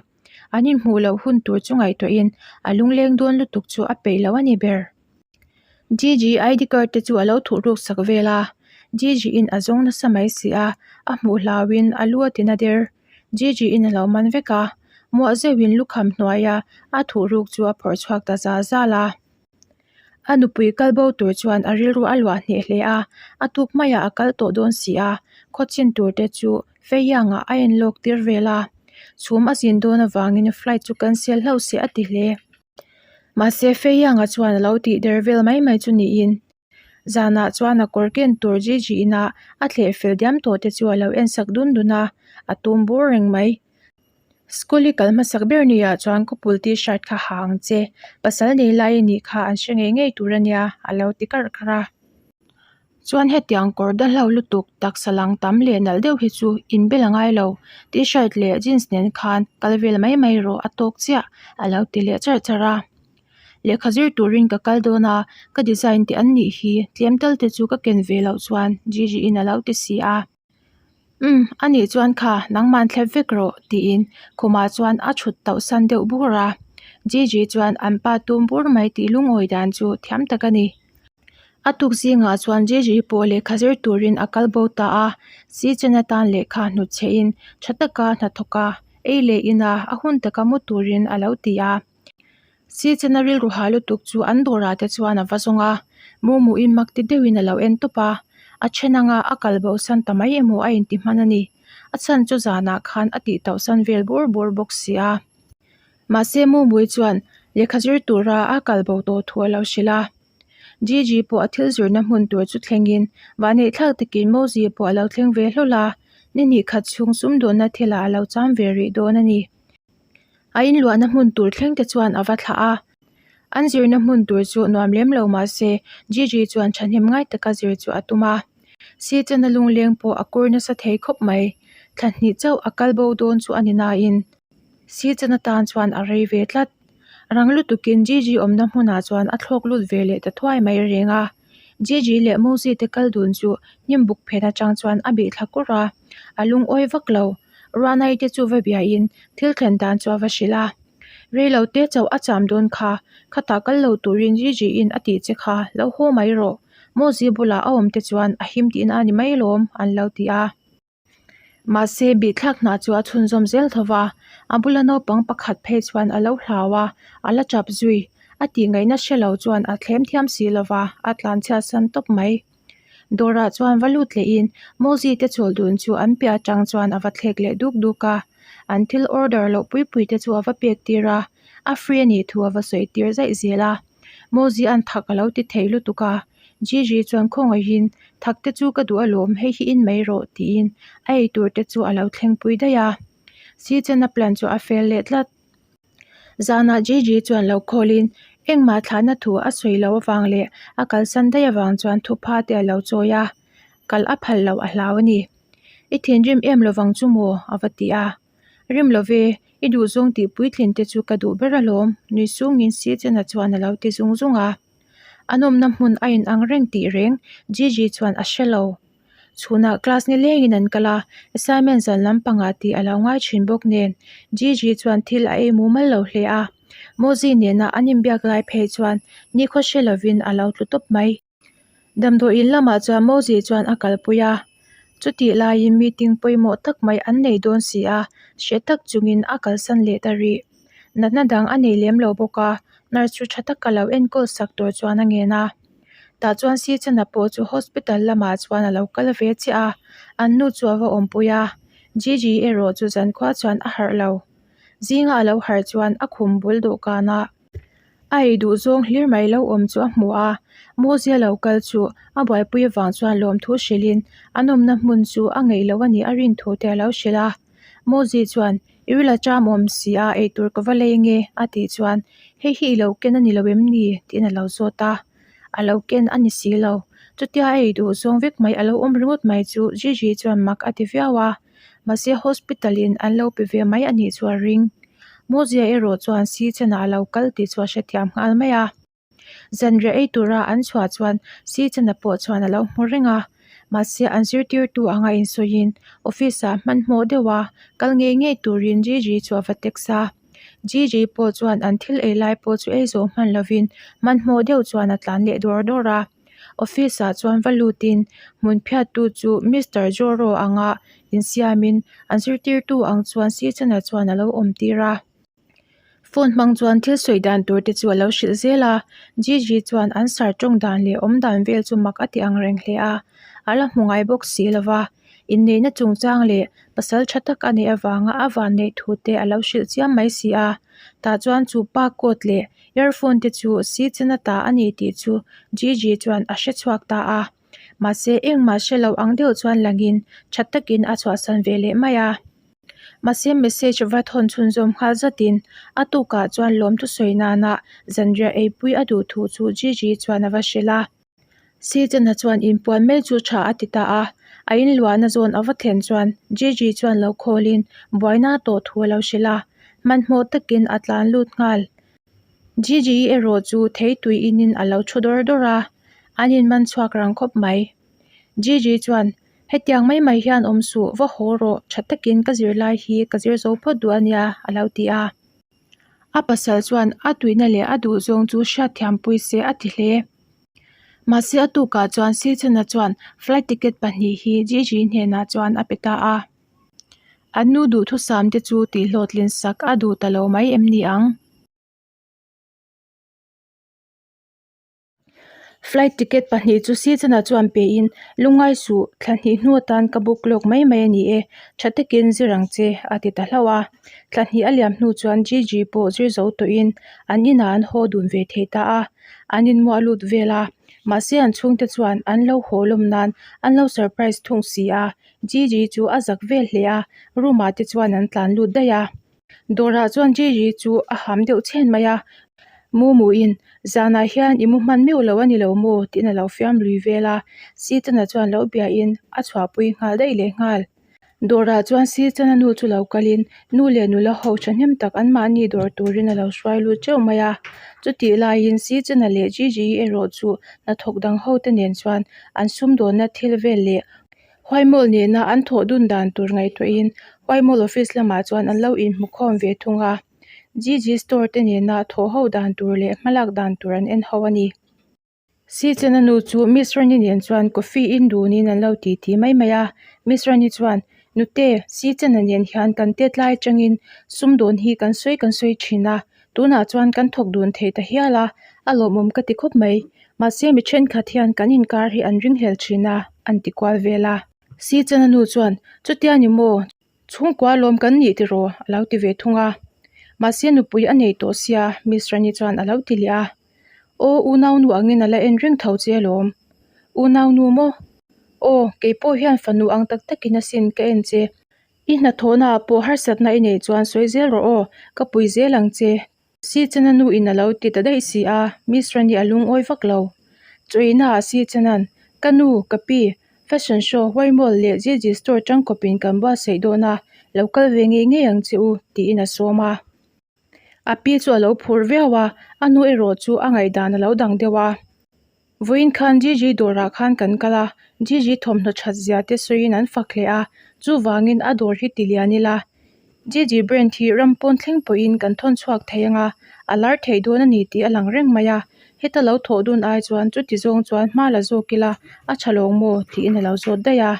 an inhmuh loh hun tur chu ngaihtuahin a lungleng dawn lutuk chu a peih lo a ni ber. Gigi ID card te chu a lo thuh ruk sak vel a, Gigi-in a zawng nasa mai si a, a hmuh hlauhin a lu a tina der. Gigi-in a lo man vek a, muah zeuhin lukham hnuaia a thuh ruk chu a phawrh chhuak ta zal zal a. A nupui kal bo tur chuan a rilru a luah hneh hle a, a tuk maiah a kal tawh dawn si a, khawchin tur te chu Feiyangah a enlawk tir vel a. Chhum a zin dawn avangin flight chu cancel hlauh se a ti hle. Mahse Feiyanga chuan a lo tih der vel mai mai chu niin Zanah chuan a kawr ken tur Gigi ina a thleh fel diam tawh te chu a lo en sak dun dun a, a tum bur reng mai. School i kal hmasak ber niah chuan khawpul t-shirt kha ha ang che, pasal nei lai i nih kha an hre ngei ngei tur a nia, a lo ti karh karh a. Chuan hetiang kawr dahlau lutuk taksa lang tam leh nalh deuh hi chu inbel a ngai lo, t-shirt leh jeans nen khan kal vel mai mai rawh a tawk chiah, a lo ti leh charh charh a. Lehkha zir turin ka kal dawn a, ka design te an nih hi, tlem tal te chu ka ken ve loh chuan Gigi in a lo ti si a. Umm, a nih chuan kha, nangman thlep vek rawh, tiin khumah chuan a thut tauh san deuh bur a. Gigi chuan an pa tum bur mai tih lungawi dan chu thiam tak a ni. A tuk zingah chuan Gigi pawh lehkha zir turin a kal bo ta a, si chen atan lehkha hnutchhehin tha taka hnathawk a, ei leh ina a hun taka mu turin a lo ti a. Sichana rilru ha lutuk chu an dawrah te chuan a va zawng a, Mumuin mak ti deuhin a lo en tawp a, a then anga a kal bo san ta mai emaw a inti hman a ni. A chhan chu zanah khan a tih tauh san vel bur bur bawk si a. Mahse Mumui chuan lehkha zir tura a kal bo tawh thu a lo hrilh a. Gigi pawh a thil zirna hmun tur chu thlengin vahneih thlak takin Mozi pawh a lo thleng ve hlawl a, ni hnih khat chhung sumdawnna thilah a lo cham ve rih dawn a ni. A inluahna hmun tur thleng te chuan a va thlah a, an zirna hmun tur chu nuam lem lo mah se Gigi chuan thahnem ngai taka zir chu a tum a. Sichana lungleng pawh a kur nasa thei khawp mai, thla hnih chauh a kal bo dawn chu a ni nain Sichana tan chuan a rei ve tlat. Rang lutukin Gigi awmna hmunah chuan a thlawk lut ve leh ta thuai mai reng a. Gigi leh Mozi te kal dun chu hnim buk phen atang chuan a bih thla kur a, a lungawi vak lo. Ruanai te chu va biain thil thlen dan chu a va hrilh a. Rei lo te chauh a cham dawn kha, khatah kal lo turin Gigi in a tih che kha, lo haw mai rawh. Mozi bulah a awm te chuan a him tihna a ni mai lawm, an lo ti a. Mahse, bihthlak hna chu a chhunzawm zel tho va, a bula naupang pakhat phei chuan a lo hlau a, a la chap zui. A tih ngaihna hre lo chuan a thlem thiam si lo va, a tlanchhiat san tawp mai. Dawrah chuan va lut lehin Mozi te chawl dun chu an piah atang chuan a va thlek leh duk duk a, an thil order loh pui pui te chu a va pek tir a, a free a nih thu a va sawi tir zaih zel a. Mozi an thak a lo ti thei lutuk a, Gigi chuan khawngaihin thak te chu ka duh alawm hei hi in mai rawh tiin a ei tur te chu a lo thlengpui daih a. Sichana plan chu a fel leh tlat. Zanah Gigi chuan lo call in. Engmah thlahna thu a sawi loh avang leh a kalsan daih avang chuan thupha te a lo chawi a, kal a phal loh a hlau a ni. I thinrim em lovang chu maw? a va ti a. Rim lo ve, i duhzawng tih puitlin te chu ka duh ber alawm, nui sungin Sitena chuan a lo ti zung zung a. A nawmna hmun a inang reng tih reng Gigi chuan a hre lo. Chhunah class nilengin an kal a, assignment zan lampangah tih a lo ngai thin bawk nen Gigi chuan thil a ei mumal lo hle a. Mozi nena an inbiak lai phei chuan nikhaw hre lovin a lo tlu tawp mai. Damdawiin lamah chuan Mozi chuan a kalpui a, chutih laiin meeting pawimawh tak mai an nei dawn si a, hre tak chungin a kalsan leh ta rih. Natna dang a nei lem lo bawk a, nurse chu tha taka lo enkawl sak tur chuan a ngen a. Tah chuan Sichana pawh chu hospital lamah chuan a lo kal ve chiah a, an nu chu a va awmpui a, Gigi erawh chu zankhua chuan a harh lo. Zinga a lo harh chuan a khum bul dawhkanah a ei duh zawng hlir mai lo awm chu a hmu a, Mozia lo kal chu a buaipui avang chuan lawmthu hrilhin a nawmna hmun chu a ngeih loh a nih a rin thu te a lo hrilh a. Mozi chuan, I ril a ṭam awm si a, eitur ka va lei nge? a tih chuan, Hei hi i lo ken a ni lo em ni? tiin a lo zawt a. A lo ken a ni si lo. Chutia a ei duh zawng vek mai a lo awm ringawt mai chu Gigi chuan mak a ti viau a. Mahse hospital in an lo pe ve mai a nih chu a ring. Mozia erawh chuan Sichanah a lo kal tih chu a hrethiam nghal mai a. Zanriah ei tura an chhuah chuan Sichan-a pawh chuan a lo hmu reng a, mahse an zirtirtu anga insawiin office-ah hmanhmawh deuha kal ngei ngei turin Gigi chu a va text a. Gigi pawh chuan an thil ei lai pawh chu ei zawh hman lovin hmanhmawh deuh chuan a tlan leh dawr dawr a. Office-ah chuan va lutin hmun phiattu chu Mister Joro anga insiamin an zirtirtu ang chuan Sichan-a chuan a lo awm tir a. Phone hmang chuan thil sawi dan tur te chu a lo hrilh zel a, Gigi chuan an sar tawng dan leh awm dan vel chu mak a ti ang reng hle a, a la hmu ngai bawk si lo va, inneihna chungchang leh pasal tha tak a neih avanga a van neih thu te a lo hrilh chiam mai si a, tah chuan chu pa coat leh earphone te chu si chen a ta a ni tih chu Gigi chuan a hre chhuak ta a, mahse engmah hre lo ang deuh chuan langin tha takin a chhuahsan ve leh mai a. Mahse message va thawn chhunzawm nghal zatin a tukah chuan lawmthu sawi nana zanriah eipui a duh thu chu Gigi chuan a va hrilh a. Sitana chuan inpuan mai chu tha a ti ta a, a inluahna zawn a va thlen chuan Gigi chuan lo khawlin buaina a tawh thu a lo hrilh a, hmanhmawh takin a tlan lut nghal. Gigi erawh chu theitui inin a lo thu dawr dawr a, an inman chhuak rang khawp mai. Gigi chuan Hetiang mai mai hian awm suh, va haw rawh, tha takin ka zirlai hi ka zir zo phawt duh a nia, a lo ti a. A pasal chuan a tuihna leh a duh zawng chu hriatthiam pui se a ti hle. Mahse a tukah chuan Sithana chuan flight ticket pahnih hi Gigi hnenah chuan a pe ta a. An nu duhthusam te chu tihhlawhtlin sak a duh ta lo mai em ni ang? Flight ticket pahnih chu Sitana chuan pein, Lungngai suh, thla hnih hnu atan ka book lawk mai mai a ni e, tha takin zir ang che, a ti ta hlauh a. Thla hnih a liam hnu chuan Gigi pawh zir zo tawhin an inah an haw dun ve thei ta a, an inmuah lut vel a. Mahse an chhungte chuan an lo haw lawm nan an lo surprise thung si a, Gigi chu a zak vel hle a, room ah te chuan an tlan lut daih a. Dawrah chuan Gigi chu a ham deuh chhen mai a, Mumuin, Zanah hian i mu hman meuh lo a ni lo maw? tiin a lo fiam lui vel a, Sitana chuan lo biahin a chhuahpui nghal daih leh nghal. Dawrah chuan Sitana nu chu lo kalin nu leh nula ho thahnem tak anmahni dawr turin a lo hruai lut teuh mai a. Chutih laiin Sitana leh Gigi erawh chu hnathawk dang ho te nen chuan an sumdawnna thil vel leh Huaimawl nena an thawh dun dan tur ngaihtuahin Huaimawl office lamah chuan an lo inhmukhawm ve thung a. GG store te nena thawh ho dan tur leh hmalak dan tur an en ho a ni. Sichana nu chu Miss Rani nen chuan coffee in dunin an lo titi mai mai a. Miss Rani chuan, Nute, Sichana nen hian kan tet lai atangin sumdawn hi kan sawi kan sawi thin a, tunah chuan kan thawk dun thei ta hial a, a lawmawm ka ti khawp mai. Mahse mi thenkhat hian kan inkar hi an ringhlel thin a, an ti kual vel a. Sichana nu chuan, Chutia ni maw? Chhungkua lawm kan nih tiraw? a lo ti ve thung a. Mahse nupui a nei tawh sia, Miss Rani chuan a lo ti leh a. Aw, unaunu angin a la en reng tho che alawm. Unaunu maw? Aw, kei pawh hian fanu ang tak takin asin ka en che. I hnathawhnaah pawh harsatna i neih chuan sawi zel rawh aw, ka pui zel ang che. Sichana nu in a lo ti ta daih si a, Miss Rani a lungawi vak lo. Chawihna ah Sichana'n, Ka nu, ka pi, fashion show Huai Mall leh Gigi store tangkawpin kan buatsaih dawn a, lo kal ve ngei ngei ang che u, tiin a sawm a. A pi chu a lo phur viau a, a nu erawh chu a ngaihdan a lo dang deuh a. Vawiin khan Gigi dawrah khan kan kal a, Gigi thawmhnaw that zia te sawiin an fak hle a, chuvangin a dawr hi ti lian ila. Gigi brand hi ram pawn thleng pawhin kan thawn chhuak thei ang a, a lar thei dawn a ni tih a lang reng mai a, heta lo thawh dun ai chuan chuti zawng chuan hma la zawk ila a tha lo maw tiin a lo zawt daih a.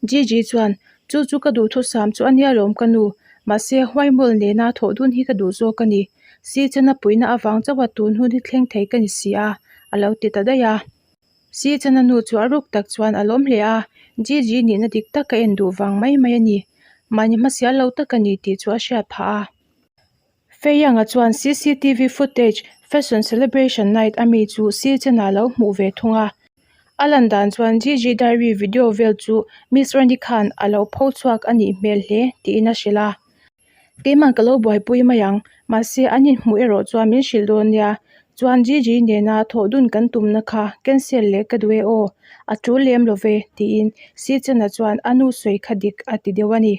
Gigi chuan, Chu chu ka duhthusam chu a nia lawm ka nu, mahse Huaimawlh nena thawh dun hi ka duh zawk a ni. Si chana puihna avang chauha tun hun hi thleng thei ka ni si a, a lo ti ta daih a. Si chana nu chu a ruk tak chuan a lawm hle a, Gigi nihna dik tak ka en duh vang mai mai a ni. Mahni hmasial lo tak a ni tih chu a hriat phah a. Feiyanga chuan cctv footage Fashion Celebration Night a mi chu Sichena lo hmuh ve thung a. A lan dan chuan Gigi Diary video vel chu Miss Rani khan a lo pho chhuak a nih hmel hle tiin a hrilh a. Keimah ka lo buaipui mai ang, mahse an inhmuh erawh chuan min hrilh dawn nia. Chuan Gigi nena thawh dun kan tumna kha cancel leh ka duh e aw, a tul lem lo ve tiin Sichena chuan a nu sawi kha dik a ti deuh a ni.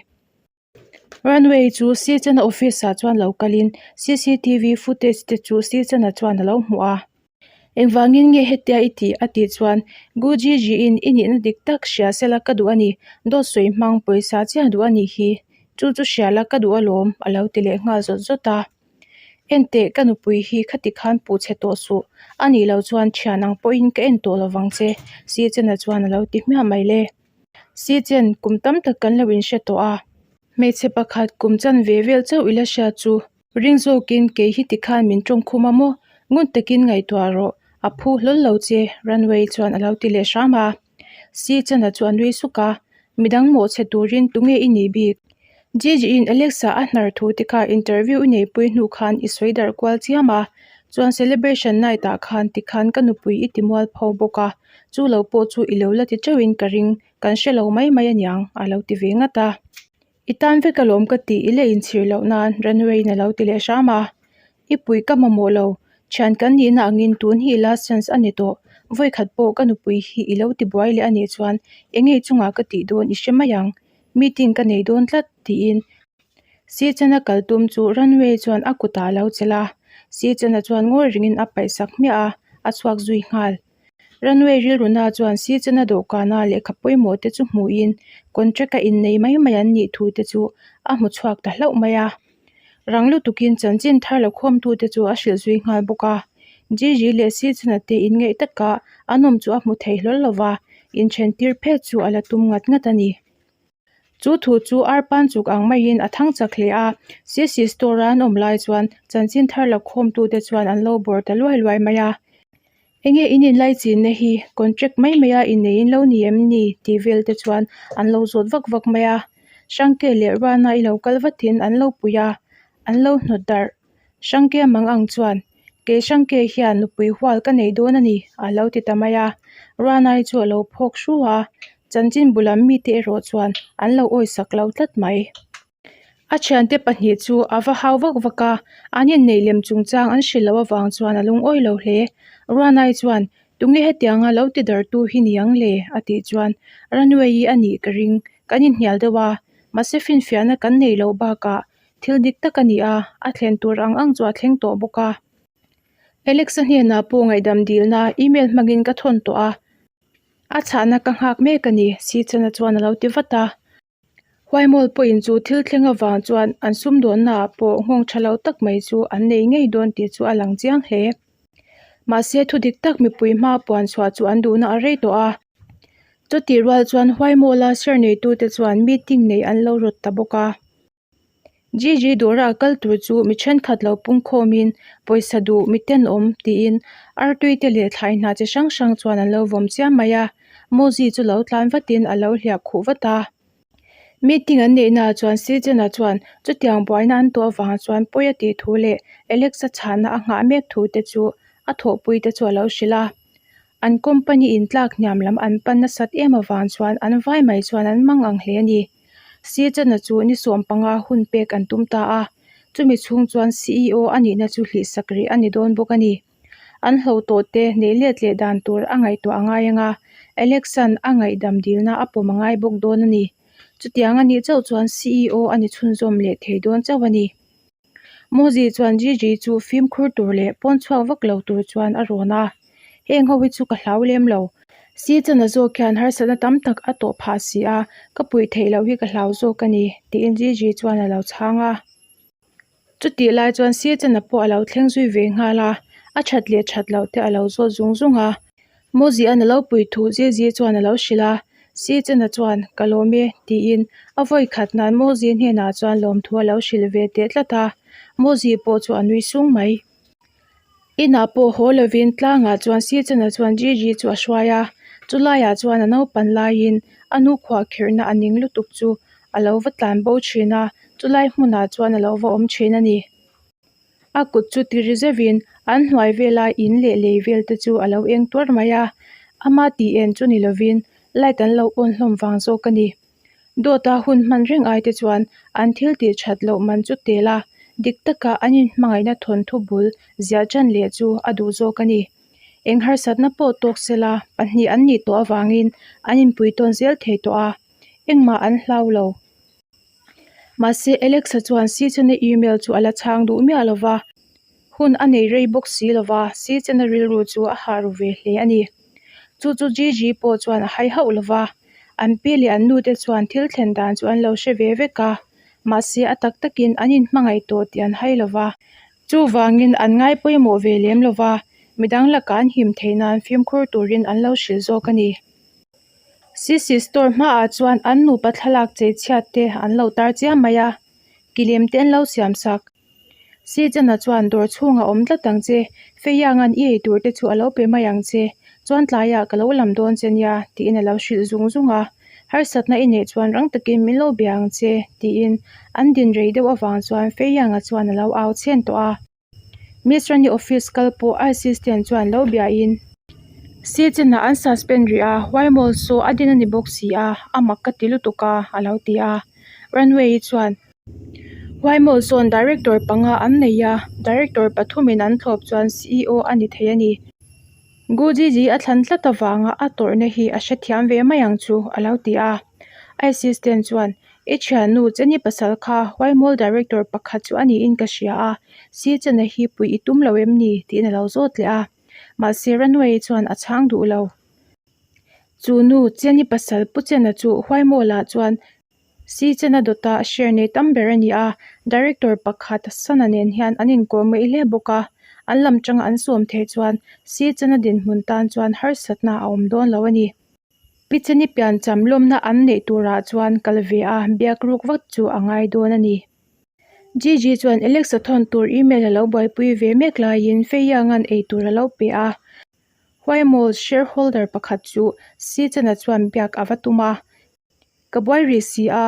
Runway chu Sichana office ah chuan lo kalin cctv footage te chu Sichana chuan a lo hmuh a. Engvangin nge hetia i tih? a tih chuan Guji Ji-in i nihna dik tak hria sela ka duh a ni, dawt sawi hmang pawisa chiah duh a nih hi, chu chu hria la ka duh alawm a lo ti leh nghal zawt zawt a. Enteh ka nupui hi khati khan puh chhe tawh suh, a nih loh chuan thian ang pawhin ka en tawh lovang che Sichana chuan a lo ti hmiah mai le. Sichen, kum tam tak kan lo inhre tawh a. Hmeichhe pakhat kum chan ve vel chauh ila hria chu. Ring zawkin kei hi tikhan min tawngkhum a maw? Ngun takin ngaihtuah rawh, a phu hlawl lo che, Runway chuan a lo ti leh hram a. Sichena chu a nui suk a, Midang mawhchhe turin tunge i nih bik? Gigi-in Alexa a hnar thu te kha interview i neipui hnu khan i sawi darh kual chiam a, chuan celebration night ah khan tikhan ka nupui i ti mual pho bawk a, chu lo pawh chu i lo la ti teuhin ka ring, kan hre lo mai mai aniang a lo ti ve ngat a. I tan vek alawm ka tih i la inchhir loh nan Runway-in a lo ti leh hram a. I pui ka mamawh lo, thian kan nihna angin tun hi last chance a ni tawh, vawikhat pawh ka nupui hi i lo ti buai leh anih chuan eng nge chungah ka tih dawn i hre mai ang, meeting ka nei dawn tlat tiin Sichana kal tum chu runway chuan a kutah a lo chelh a, Sichana chuan ngawi ringin a paih sak hmiah a, a chhuak zui nghal. Runway rilruna chuan Sichana dawhkana lehkha pawimawh te chu hmuhin contract a innei mai mai an nih thu te chu a hmu chhuak ta hlauh mai a. Rang lutukin chanchin thar la khawmtute chu a hrilh zui nghal bawk a. Gigi leh Sichana te inngeih taka an awm chu a hmu thei hlawl lo va, inthen tir phet chu a la tum ngat ngat a ni. Chu thu chu arpan chuk ang maiin a thang chak hle a, Sisi store a an awm lai chuan chanchin thar la khawmtute chuan an lo bawr ta luai luai mai a. Enge in inlaichinna hi contract mai maia innei in lo ni em ni tih vel te chuan an lo zawt vak vak mai a. Hrangke leh Ruana i lo kal vatin an lo pui a, an lo hnawt darh. Hrangke mang ang chuan kei Hrangke hian nupui hual ka nei dawn a ni a lo ti ta mai a. Ruanai chu a lo phawk hru a, chanchin bu lam mite erawh chuan an lo awisak lo tlat mai. A thiante pahnih chu a va hau vak vak a, an inneih lem chungchang an hrilh loh avang chuan a lungawi lo hle. Ruanai chuan, Tunge hetianga lo ti dartu hi ni ang le? a tih chuan, Runway-i a nih ka ring, kan inhnial deuh a, mahse finfiahna kan neih loh bakah thil dik tak a ni a, a thlen tur ang ang chu a thleng tawh bawk a. Alex-a hnenah pawh ngaihdam dilna email hmangin ka thawn tawh a, a chhahna ka nghak mek a ni, Sichana chuan a lo ti vat a. Huaimawlh pawhin chu thil thleng avang chuan an sumdawnnaah pawh nghawng tha lo tak mai chu an nei ngei dawn tih chu a lang chiang hle. Mahse thu dik tak mipui hma puan chhuah chu an duhna a rei tawh a. Chutih rual chuan Huaimawla share neitute chuan meeting nei an lo rawt ta bawk a. Gigi dawra kal tur chu mi thenkhat lo pung khawmin pawisa duh mi tenawm tiin artui te leh thlai hna chi hrang hrang chuan an lo vawm chiam mai a, Mozi chu lo tlan vatin a lo hliah khuh vat a. Meeting an neih naah chuan Sijana chuan chutiang buaina an tawh avang chuan pawi a tih thu leh Alex-a chhahna a nghah mek thu te chu a thawhpui te chu a lo hrilh a. An company in tlak hniam lam an pan nasat em avang chuan an vai mai chuan an mang ang hle a ni. Sijana chu ni 15 hun pek an tum ta a. Chumi chhung chuan CEO a nihna chu hlihsak rih a ni dawn bawk a ni. An hlo tawh te neih let leh dan tur a ngaihtuah a ngai ang a, Alex-a'n a ngaihdam dilna a pawm a ngai bawk dawn a ni. Chutiang a nih chauh chuan CEO a ni chhunzawm leh thei dawn chauh a ni. Mozi chuan Gigi chu fimkhur tur leh pawn chhuak vak lo tur chuan a rawn a, Heng ho hi chu ka hlau lem lo. Si chana zawk hian harsatna tam tak a tawh phah si a, ka puih theih loh hi ka hlau zawk a ni, tiin Gigi chuan a lo chhang a. Chutih lai chuan Si chana pawh a lo thleng zui ve nghal a, a that leh that loh te a lo zawt zung zung a. Mozi-a'n a lo pui thu Gigi chuan a lo hrilh a, Si chana chuan, Ka lawm e, tiin a vawi khat nan Mozi hnenah chuan lawmthu a lo hrilh ve teh tlat a, Mozi pawh chu a nui sung mai. Inah pawh haw lovin tlangah chuan Sicana chuan Gigi chu a hruai a, chulaiah chuan a naupan laiin a nu khuahkhirhna a ning lutuk chu a lo va tlan bo thin a, chulai hmunah chuan a lo va awm thin a ni. A kut chu ti ri zeuhin an hnuai vela in leh lei vel te chu a lo eng tuar mai a, ama tih en chu ni lovin light an lo on hlawm vang zawk a ni. Dawta hun hman reng ai te chuan an thil tih that loh man chu tel a, dik taka an inhmangaihna thawnthu bul ziah ṭan leh chu a duh zawk a ni. Eng harsatna pawh tawk sela pahnih an nih tawh avangin an inpui tawn zel thei tawh a, engmah an hlau lo. Mahse Alexa chuan Sicena email chu a la chhang duh miah lo va, hun a nei rei bawk si lo va, Sicena rilru chu a hah ru ve hle a ni. Chu chu Gigi pawh chuan a hai hauh lo va, an pi leh an nute chuan thil thlen dan chu an lo hre ve vek a, mahse a tak takin an inhmangaih tawh tih an hai lo va. Chuvangin an ngai pawimawh ve lem lo va, midang lakah an him theih nan fimkhur turin an lo hrilh zawk a ni. Sisi store hmaah chuan an nupa thlalak chei chhiat te an lo tar chiam mai a, kilem te an lo siam sak. Sijana chuan dawr chhungah awm tlat ang che, Feiyanga'n i ei tur te chu a lo pe mai ang che, chuan tlaiah ka lo lam dawn che nia tiin a lo hrilh zung zung a, harsatna i neih chuan rang takin min lo bia ang che tiin an din rei deuh avang chuan Feiyanga chuan a lo au chhen tawh a. Miss Rani office kal pawh a assistant chuan lo biain Sijana an suspend rih a, Huaimawlh saw a din a ni bawk si a, a mak ka ti lutuk a a lo ti a. Runway-i chuan. Huaimawlh sawn Director panga an nei a, Director pathumin an thlawp chuan CEO a ni thei a ni. Gu Jiji a thlan tlat avanga a tawrhna hi a hrethiam ve mai ang chu, a lo ti a. A assistant chuan, I thiannu Jenny pasal kha Huaimawlh Director pakhat chu a niin ka hria a, si Chena hi puih i tum lo em ni? tiin a lo zawt leh a. Mahse Runway chuan a chhang duh lo. Chu nu Jenny pasal Pu Chena chu Huaimawlh-ah chuan Si Chena dawta share nei tam ber a ni a, Director pakhat Sana nen hian an inkawm ngaih hle bawk a, an lam tanga an sawm theih chuan Si Chena dinhmun tan chuan harsatna a awm dawn lo a ni. Pi Cheni piancham lawmna an neih turah chuan kal ve a biak ruk vak chu a ngai dawn a ni. Gigi chuan Alexa thawn tur email a lo buaipui ve mek laiin Fei Yang-a'n ei tur a lo pe a. Huaimawlh shareholder pakhat chu Si Chena chuan biak a va tum a. Ka buai rih si a,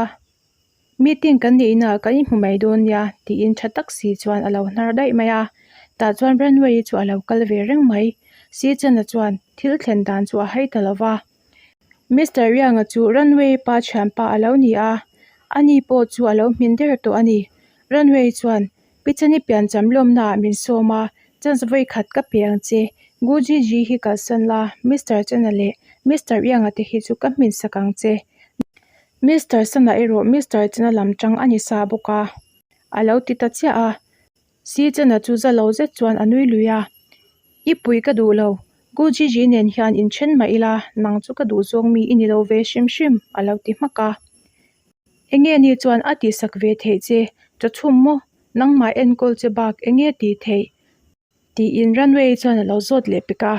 meeting kan nih inah kan inhmu mai dawn nia tiin tha tak si chuan a lo hnar daih mai a. Tah chuan Runway chu a lo kal ve reng mai. Si Chena chuan thil thlen dan chu a hai ta lo va. Mister Rianga chu Runway pa thianpa a lo ni a, ani pawh chu a lo hmin der tawh a ni. Runway chuan Pichani piancham lawmnaah min sawm a, chance vawi khat ka pe ang che. Gu Ji Ji hi kalsan la, Mister Chana leh Mister Ianga te hi chu ka hmin sak ang che. Mister Sana erawh Mister Chana lam tang a ni sa bawk a, a lo ti ta chiah a. Si Chana chu za lo zet chuan a nui lui a, I pui ka duh lo, Gu Ji Ji nen hian inthen mah ila, nang chu ka duh zawng mi i ni lo ve hrim hrim, a lo ti hmak a. Enge ni chuan a tihsak ve theih che, chawchhum maw? Nangmah enkawl che bak enge tih theih? Tiin runway chuan a lo zawt leh pek a.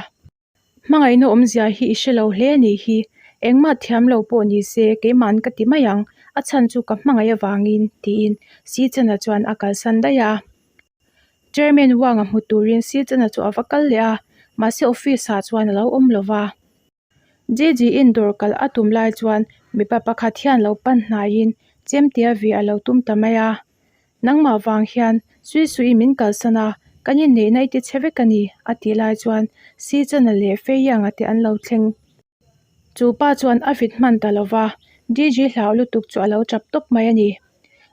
Hmangaihna awmzia hi i hre lo hle a nih hi, engmah thiam lo pawh ni se keima'n ka ti mai ang, a chhan chu ka hmangaih avangin, tiin Sichana chuan a kalsan daih a. Chairman Wang-a hmu turin Sichana chu a va kal leh a, mahse office-ah chuan a lo awm lo va. Gigi-in dawr kalh a tum lai chuan mipa pakhat hian lo pan hnaiin chemtea ve a lo tum ta mai a. Nangmah vang hian sui suiin min kalsan a, kan inneihna i ti chhe vek a ni, a tih lai chuan Si Chana leh Fei Yang-a te an lo thleng. Chu pa chuan a vit hman ta lo va, Gigi hlau lutuk chu a lo tap tawp mai a ni.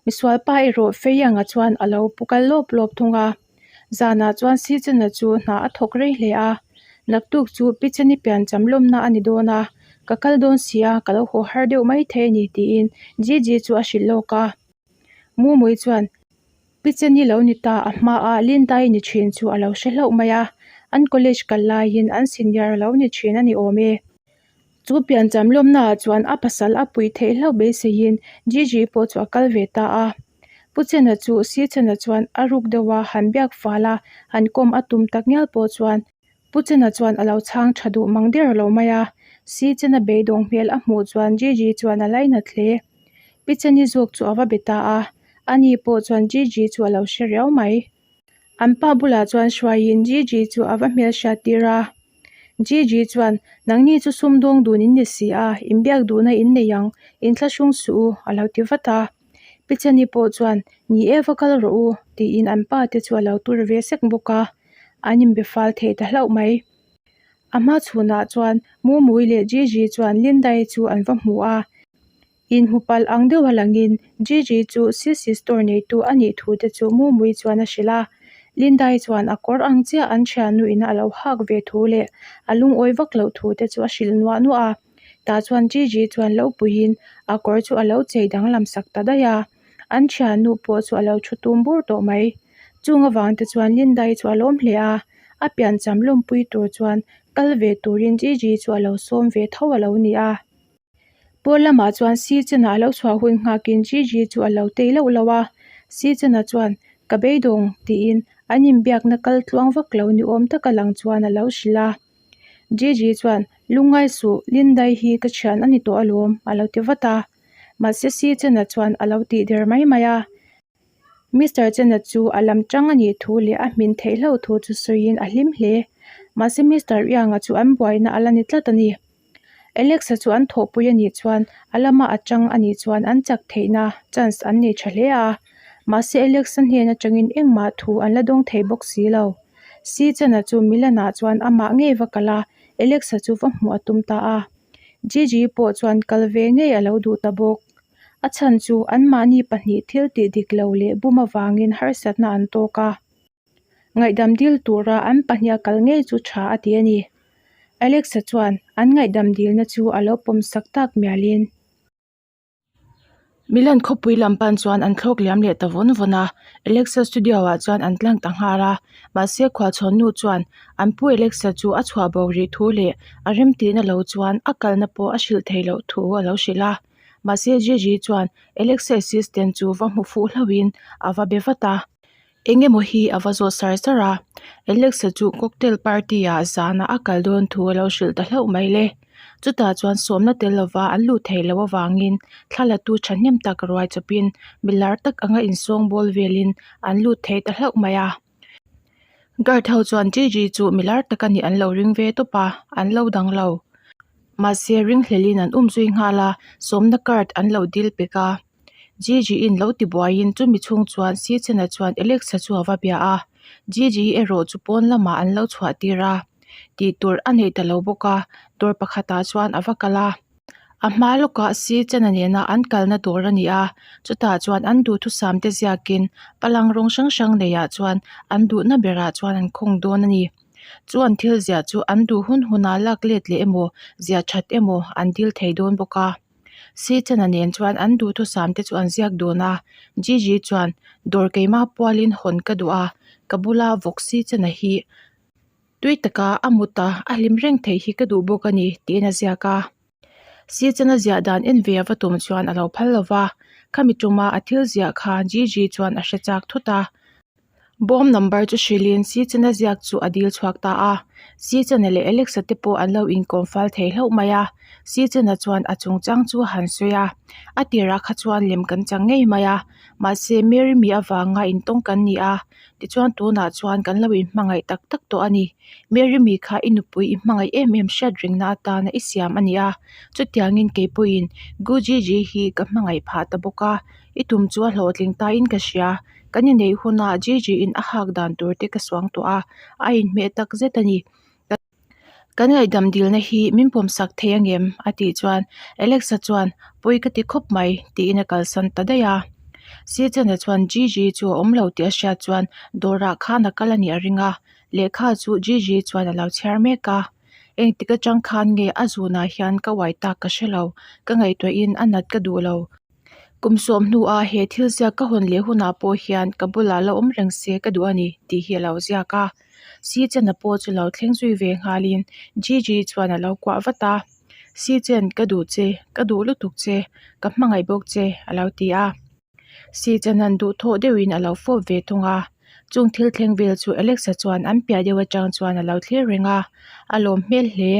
Misualpa erawh Feianga chuan a lo pu kal lawp lawp thung a. Zanah chuan Sichana chu hna a thawk rei hle a. Naktuk chu Pichani piancham lawmna a ni dawn a, ka kal dawn si a, ka lo haw har deuh mai thei a ni tiin Gigi chu a hrilh lawk a. Mumui chuan Pichani lo ni ta a hmaa Lindai ni thin chu a lo hre hlauh mai a, an college kal laiin an senior a lo ni thin a ni awm e. Chu piancham lawmnaah chuan a pasal a pui theih hlauh beiseiin Gigi pawh chu a kal ve ta a. Pu Chena chu Si Chena chuan a ruk deuh a han biak fal a, han kawm a tum tak ngial pawh chuan Pu Chena chuan a lo chhang tha duh mang der lo mai a. Si Chena beidawng hmel a hmuh chuan Gigi chuan a lainat hle. Pi Cheni zawk chu a va be ta a, ani pawh chuan Gigi chu a lo hre riau mai. An pa bulah chuan hruaiin Gigi chu a va hmelhriat tir a. Gigi chuan, Nangni chu sumdawng dun in ni si a, inbiak duhna in nei ang, inthlahrung suh u, a lo ti vat a. Pi Chani pawh chuan, Ni e, va kal rawh u, tiin an pa te chu a lo tur ve sek bawk a. An inbe fal thei ta hlauh mai. A hma chhunah chuan Mumui leh Gigi chuan Lindai chu an va hmu a. Inhmu palh ang deuha langin Gigi chu Sisi store neitu a nih thu te chu Mumui chuan a hrilh a. Lindai chuan a kawr ang chiah an thiannu ina a lo hak ve thu leh a lungawi vak loh thu te chu a hrilh nuah nuah a. Tah chuan Gigi chuan lo puiin a kawr chu a lo chei danglam sak ta daih a. An thiannu pawh chu a lo thu tum bur tawh mai. Chung avang te chuan Lindai chu a lawm hle a. A piancham lawmpui tur chuan kal ve turin Gigi chu a lo sawm ve tho a lo ni a. Pawn lamah chuan Si Chena a lo chhuah hun nghakin Gigi chu a lo tei loh loh a, Si Chena chuan Ka beidawng tiin an inbiakna kal tluang vak lo ni awm taka lang chuan a lo hrilh a. Gigi chuan Lungngai suh, Lindai hi ka thian a ni tawh alawm a lo ti vat a. Mahse Si Chena chuan a lo tih der mai mai a. Mister Chena chu a lam tang a nih thu leh a hmin theih hlauh thu chu sawiin a hlim hle. Mahse Mister Ianga chu an buaina a la ni tlat a ni. Alexa chu an thawhpui a nih chuan a lama a tang a nih chuan an chak theihna chance an nei tha hle a. Mahse Alexa hnen atangin engmah thu an la dawng thei bawk si lo. Si Chena chu Milan ah chuan amah ngei va kal a, Alexa chu va hmuh a tum ta a. Gigi pawh chuan kal ve ngei a lo duh ta bawk. A chhan chu anmahni pahnih thil tih dik lo leh bum avangin harsatna an tawk a. Ngaihdam dil tura an pahniha kal ngei chu tha a ti a ni. Alexa chuan an ngaihdam dilna chu a lo pawm sak tak mialin. Milan khawpui lam pan chuan an thlawk liam leh ta vawn vawn a, Alexa studio ah chuan an tlang ta nghal a. Mahse khualchhawn nu chuan an pu Alexa chu a chhuah bo rih thu leh a remtihna lo chuan a kalna pawh a hrilh theih loh thu a lo hrilh a. Mahse Gigi chuan Alexa assistant chu va hmu fuh hlauhin a va be vat a. Eng emaw hi a va zawt sar sar a, Alexa chu cocktail party ah zanah a kal dawn thu a lo hrilh ta hlauh mai le. Chutah chuan sawmna tel lova an luh theih loh avangin thla la tu thahnem tak ruai chawpin milar tak anga insawng bawl velin an lut thei ta hlauh mai a. Guard ho chuan Gigi chu milar tak a nih an lo ring ve tawp a, an lo dang lo. Mahse ringhlelin an um zui nghal a, sawmna card an lo dil pek a. Gigi in lo ti buaiin chumi chhung chuan Si Chena chuan Alexa chu a va bia a, Gigi erawh chu pawn lamah an lo chhuah tir a, tih tur a nei ta lo bawk a, dawr pakhatah chuan a va kal a. A hma lawkah Si Chena nena an kalna dawr a ni a, chutah chuan an duhthusam te ziakin palang rawng hrang hrang neiah chuan an duhna berah chuan an khawng dawn a ni. Chu an thil ziah chu an duh hun hunah lak let leh emaw, ziah that emaw an dil thei dawn bawk a. Si Chana nen chuan an duhthusam te chu an ziak dun a, Gigi chuan dawr keimah pualin hawn ka duh a, ka bula vawk Si Chana hi tui taka a mut a, a hlim reng theih hi ka duh bawk a ni tiin a ziak a. Si Chana ziah dan en ve a va tum chuan a lo phal lo va, khami tuma a thil ziah kha Gigi chuan a hre chak thut a. Bawm number chu hrilhin Sichana ziak chu a dil chhuak ta a. Sichana leh Alexa te pawh an lo inkawm fal thei hlauh mai a. Sichana chuan a chungchang chu a han sawi a. A tirah kha chuan lem kan chang ngei mai a. Mahse Mary mi avanga intawng kan ni a. Tichuan tunah chuan kan lo inhmangaih tak tak tawh a ni. Mary mi kha i nupui i hmangaih em em hriat rengna atana i siam a ni a. Chutiangin kei pawhin Gujiji hi ka hmangaih phah ta bawk a. I tum chu a hlawhtling tain ka hria. Kan inneih hunah Gigi in a hak dan tur te ka suang tawh a, a inhmeh tak zet a ni. Kan ngaihdam dilna hi min pawmsak thei angem? a tih chuan Alexa chuan pawi ka ti khawp mai tiin a kalsan ta daih a. Sechena chuan Gigi chu a awm lo tih a hriat chuan dawrah khan a kal a nih a ring a, lehkha chu Gigi chuan a lo chhiar mek a. Engtik atang khan nge a zunah hian ka uai tak ka hre lo, ka ngaihtuahin a nat ka duh lo. Kum sawm hnuah he thil ziak ka hawn leh hunah pawh hian ka bulah la awm reng se ka duh a ni tih hi a lo ziak a. Sichena pawh chu lo thleng zui ve nghalin Gigi chuan a lo kuah vat a. Sichen ka duh che, ka duh lutuk che, ka hmangaih bawk che a lo ti a. Sichena'n duhthawh deuhin a lo fawp ve thung a. Chung thil thleng vel chu Alexa chuan an piah deuh atang chuan a lo thlir reng a, a lawm hmel hle.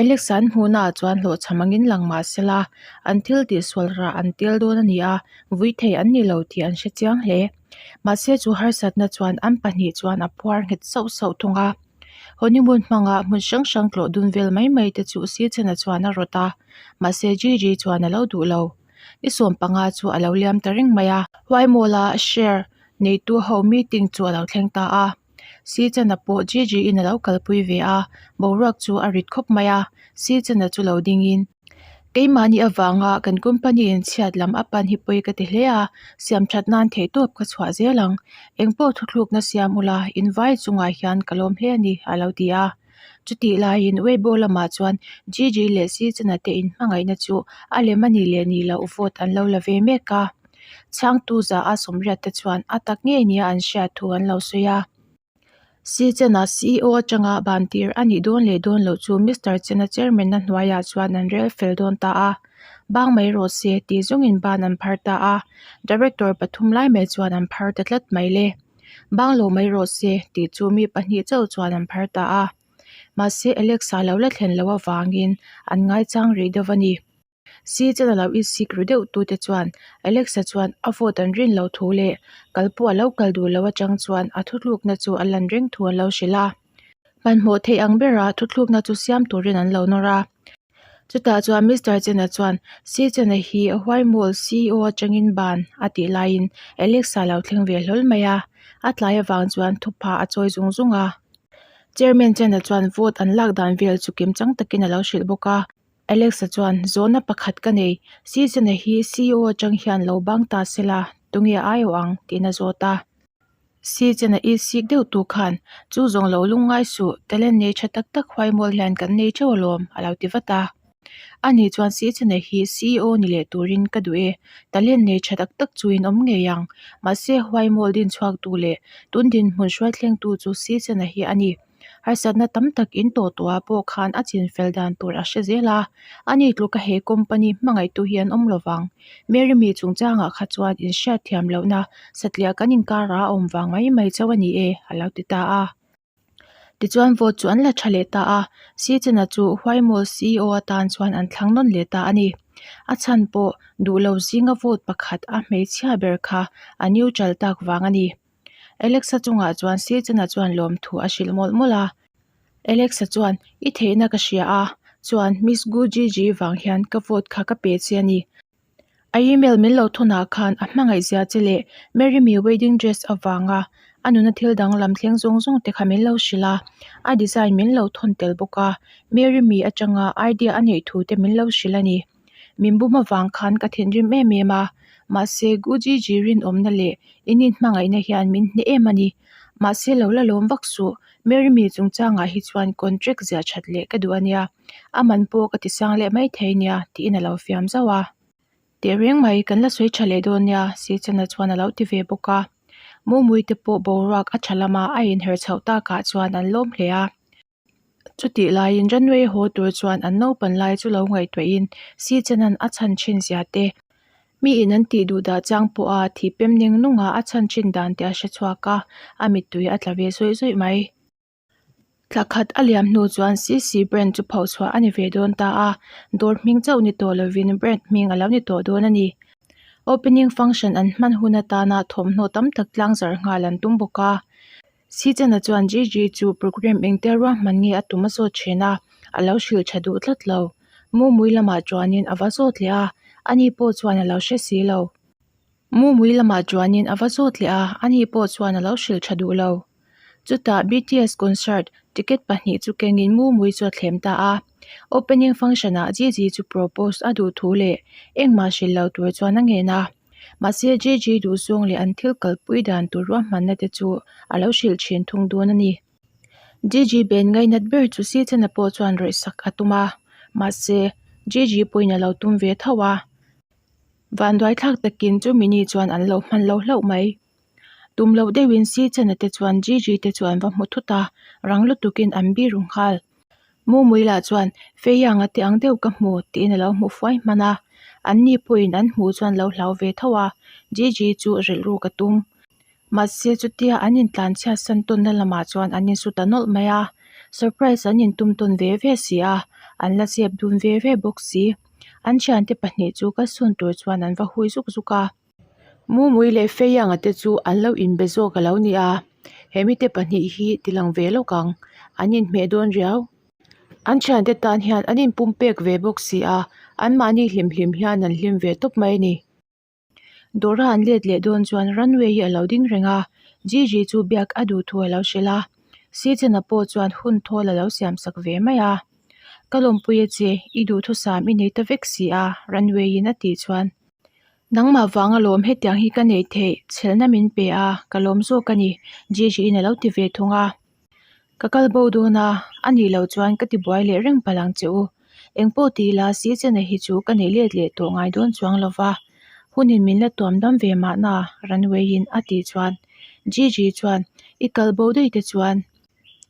Alexa an hmuhnaah chuan hlawhchham angin lang mah sela, an thil tihsual rah an tel dawn a ni a, vui thei an ni lo tih an hre chiang hle. Mahse chu harsatna chuan an pahnih chuan a phuar nghet sauh sauh thung a. Honeymoon hmanga hmun hrang hrang tlawh dun vel mai mai te chu Sichana chuan a rawt a, mahse Gigi chuan a lo duh lo. Ni 15 chu a lo liam ta reng mai a. Huaimawla share neitu ho meeting chu a lo thleng ta a. Sichana pawh Gigi in a lo kalpui ve a, boruak chu a rit khawp mai a, Sichana chu lo dingin, Keimahni avanga kan company in chhiat lam a pan hi pawi ka ti hle a, siam that nan theihtawp ka chhuah zel ang. Engpawh thuthlukna siam ula, in vai chungah hian ka lawm hle a ni, a lo ti a. Chutih laiin Weibo lamah chuan Gigi leh Sichana te inhmangaihna chu a lem a nih leh nih loh vote an lo la ve mek a. Chhangtu za a sawmriat te chuan a tak ngei nia an hriat thu an lo sawi a. Sichena CEO atanga ban tir a nih dawn leh dawn loh chu Mister Chena chairman-a hnuaiah chuan an rel fel dawn ta a. Bang mai rawh se tih zawngin ban an phar ta a. Director pathum lai mai chuan an phar ta tlat mai le. Bang lo mai rawh se tih chu mi pahnih chauh chuan an phar ta a. Mahse Alexa lo la thlen loh avangin an ngaichang rih deuh a ni. Sichana lo insik ru deuh tute chuan Alexa chuan a vote an rin loh thu leh kal pawh a lo kal duh loh atang chuan a thuthlukna chu a lan reng thu an lo hrilh a. Hmanhmawh theih ang bera thuthlukna chu siam turin an lo nawr a. Chutah chuan Mister Chena chuan Sichana hi Huaimall CEO atangin ban a tih laiin Alexa lo thleng ve hlawl mai a. A tlai avang chuan thupha a chawi zung zung a. Chairman Chena chuan vote an lak dan vel chu kimchang takin a lo hrilh bawk a. Alexa chuan, Zawhna pakhat ka nei, Season-a hi CEO atang hian lo bang ta sela, tunge a aiawh ang? tiin a zawt a. Season-a i sik deuh tu khan, Chu zawng lo lungngai suh, talent nei tha tak tak huaimawl hian kan nei theuh alawm, a lo ti vat a. Ani chuan Season-a hi CEO ni leh turin ka duh e, talent nei tha tak tak chu in awm ngei ang, mahse huaimawl dinchhuaktu leh tun dinhmun hruaithlengtu chu Season-a hi a ni. Harsatna tam tak in tawh tawhah pawh khan a chin fel dan tur a hre zel a, ani tluka he company hmangaihtu hi an awm lo vang. Mary mi chungchangah kha chuan inhriat thiam lohna satliah kan inkarah a awm vang mai mai chauh a ni e, a lo ti ta a. Tichuan vote chu an la tha leh ta a, Sichana chu Huaimall CEO atan chuan an thlang nawn leh ta a ni. A chhan pawh duh lo zinga vote pakhat a hmeichhia ber kha a neutral tak vang a ni. Alexa chungah chuan Sechana chuan lawmthu a hrilh mawlh mawlh a. Alexa chuan, I theihna ka hria a, chuan Miss Gu Gigi vang hian ka vote kha ka pe che a ni. A email min lo thawnah khan a hmangaih zia che leh Marry Me wedding dress avanga a nuna thil danglam thleng zawng zawng te kha min lo hrilh a, a design min lo thawn tel bawk a, Marry Me atanga idea a neih thu te min lo hrilh a ni. Min bum avang khan ka thinrim em em a, mahse Gujiji rinawmna leh in inhmangaihna hian min hneh em a ni. Mahse lo la lawm vak suh, Mary mi chungchangah hi chuan contract ziah that leh ka duh a nia, a man pawh ka tisang leh mai thei nia tiin a lo fiam zauh a. Tehreng mai, kan la sawi tha leh dawn nia, Sichana chuan a lo ti ve bawk a. Mumui te pawh boruak a tha lama a inher chhoh takah chuan an lawm hle a. Chutih laiin runway haw tur chuan an naupan lai chu lo ngaihtuahin Sichena'n a chhan thin zia te, miin an tih duh dah chang pawha thih pem neng nunga a chhan thin dan te a hre chhuak a, a mittui a tla ve zawih zawih mai. Thla khat a liam hnu chuan CC brand chu phoh chhuah a ni ve dawn ta a, dawr hming chauh ni tawh lovin brand hming a lo ni tawh dawn a ni. Opening function an hman hun atana thawmhnaw tam tak tlangzarh nghal an tum bawk a. Sichana chuan Gigi chu programme engtia ruahman nge a tum a zawt thin a, a lo hrilh tha duh tlat lo. Mumui lamah chuanin a va zawt leh a, ani pawh chuan a lo hre si lo. Mumui lamah chuanin a va zawt leh a, ani pawh chuan a lo hrilh tha duh lo. Chutah BTS concert ticket pahnih chu kengin Mumui chu a thlem ta a. Opening function-ah Gigi chu propose a duh thu leh engmah hrilh lo tur chuan a ngen a. Mahse Gigi duhzawng leh an thil kalpui dan tur ruahmanna te chu a lo hrilh thin thung dawn a ni. Gigi ben ngainat ber chu Sithena pawh chuan rawihsak a tum a, mahse Gigi pawhin a lo tum ve tho a. Vanduaithlak takin chumi ni chuan an lo hman lo hlauh mai. Tum loh deuhin Sithena te chuan Gigi te chu an va hmu thut a, rang lutukin an biru nghal. Mumui lah chuan Feianga te ang deuh ka hmu tiin a lo hmu fuai hman a, anni pawhin an hmuh chuan lo hlau ve tho a, Gigi chu rilru ka tum. Mahse chutia an intlan chhiat san tawnna lamah chuan an insu ta nawlh mai a, surprise an intum tawn ve ve si a, an la chep dun ve ve bawk si. An thiante pahnih chu kalsawn tur chuan an va hui zuk zuk a. Mumui leh Feianga te chu an lo inbe zawk a lo ni a, he mite pahnih hi tilang ve lawk ang, an inhmeh dawn riau. An thiante tan hian an inpumpek ve bawk si a, anmahni hlim hlim hian an hlim ve tawp mai a ni. Dawra an let leh dawn chuan runway hi a lo ding reng a, Gigi chu biak a duh thu a lo hrilh a, Sithen-a pawh chuan hun thawl a lo siam sak ve mai a. Ka lawmpui a che, i duhthusam i nei ta vek si a, runway-in a tih chuan. Nangmah vang alawm hetiang hi ka neih theih, chhelna min pe a, ka lawm zawk a ni, Gigi-in a lo ti ve thung a. Ka kal bo dawn a, a nih loh chuan ka ti buai leh reng palh ang che u. Engpawh ti ila Sicena hi chu ka nei let leh tawh ngai dawn chuang lo va, hunin min la tuam dam ve mahna Runway-in a tih chuan Gigi chuan i kal bo daih te chuan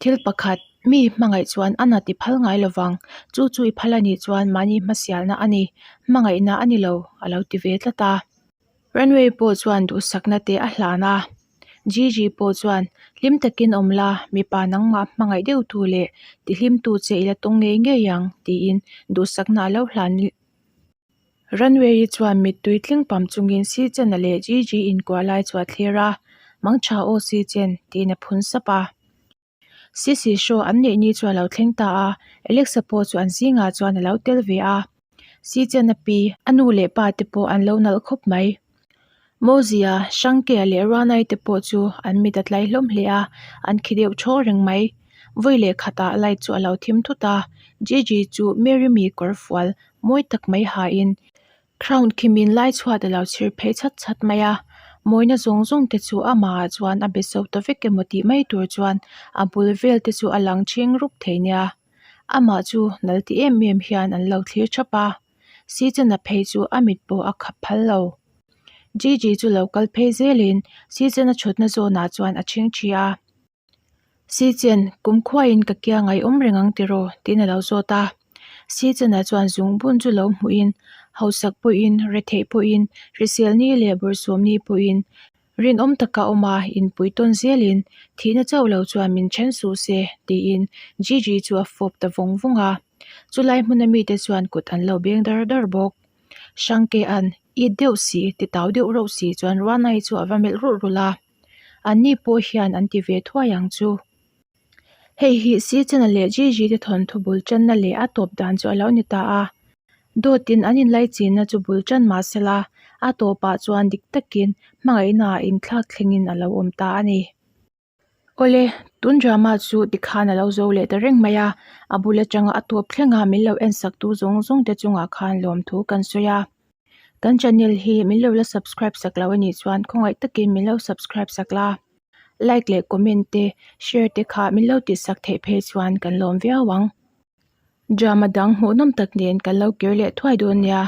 thil pakhat mi hmangaih chuan a na ti phal ngai lo vang, chu chu i phal a nih chuan mahni hmasialna a ni, hmangaihna a ni lo a lo ti ve tlat a. Runway pawh chuan duhsakna te a hlan a, Gigi pawh chuan hlim takin awm la, mipa nangmah hmangaih deuh tu leh tihlim tu che i la tawng ngei ngei ang tiin duhsakna a lo hlan. Runway-i chuan mittui tling pam chungin Sichena leh Gigi inkuah lai chu a thlir a, Mangtha aw Sichen tiin a phun sap a. Sisi show an neih ni chu a lo thleng ta a, Alexa pawh chu an zingah chuan a lo tel ve a. Sichena pi, a nu leh pa te pawh an lo nalh khawp mai. Mozia, Hrangkea leh Ruanai te pawh chu an mit a tlai hlawm hle a, an khi deuh thaw reng mai. Vawi leh khatah light chu a lo thim thut a, Gigi chu Mary mi kawr fual mawi tak mai hain Crown khimin lai chhuat a lo chhir phei chhat chhat mai a, mawina zawng zawng te chu amahah chuan a be zo ta vek emaw tih mai tur chuan a bul vel te chu a lang chhing rup thei nia. Amah chu nal ti em em hian an lo thlir thap a, Sicena phei chu a mit pawh a khap phal lo. Gigi chu lo kal phei zelin Sicena thutna zawnah chuan a chhing thi a. Sichen, kumkhuaiin ka kia ngaihawm reng ang tiraw? tiin a lo zawt a. Sichena chuan zungbun chu lo hmuhin, hausak pawhin, retheih pawhin, hriselni leh bawrhsawmni pawhin rinawm taka awm a, inpui tawn zelin thihna chauh lo chuan min then suh se, tiin Gigi chu a fawp ta vawng vawng a. Chulai hmuna mite chuan kut an lo beng dar dar bawk. Hrangkea'n it deuh si, titau deuh reuh si chuan Ruanai chu a va melh rulh rulh a. Anni pawh hian an ti ve thuai ang chu. Hei hi Sichena leh Gigi te thawnthu bul tanna leh a tawp dan chu a lo ni ta a. Dawtin an inlaichinna chu bul tan mah sela, a tawpah chuan dik takin hmangaihnaah inthlak thlengin a lo awm ta a ni. Awle, tun drama chu tikhan a lo zo leh ta reng mai a, a bul atanga a tawp thlenga min lo ensak tu zawng zawng te chungah khan lawmthu kan sawi a. Kan channel hi min lo la subscribe sak lo anih chuan khawngaih takin min lo subscribe sak la, like leh comment te share te kha min lo tih sak theih phei chuan kan lawm viau ang. Drama dang hmuhnawm tak nen kan lo kir leh thuai dawn nia.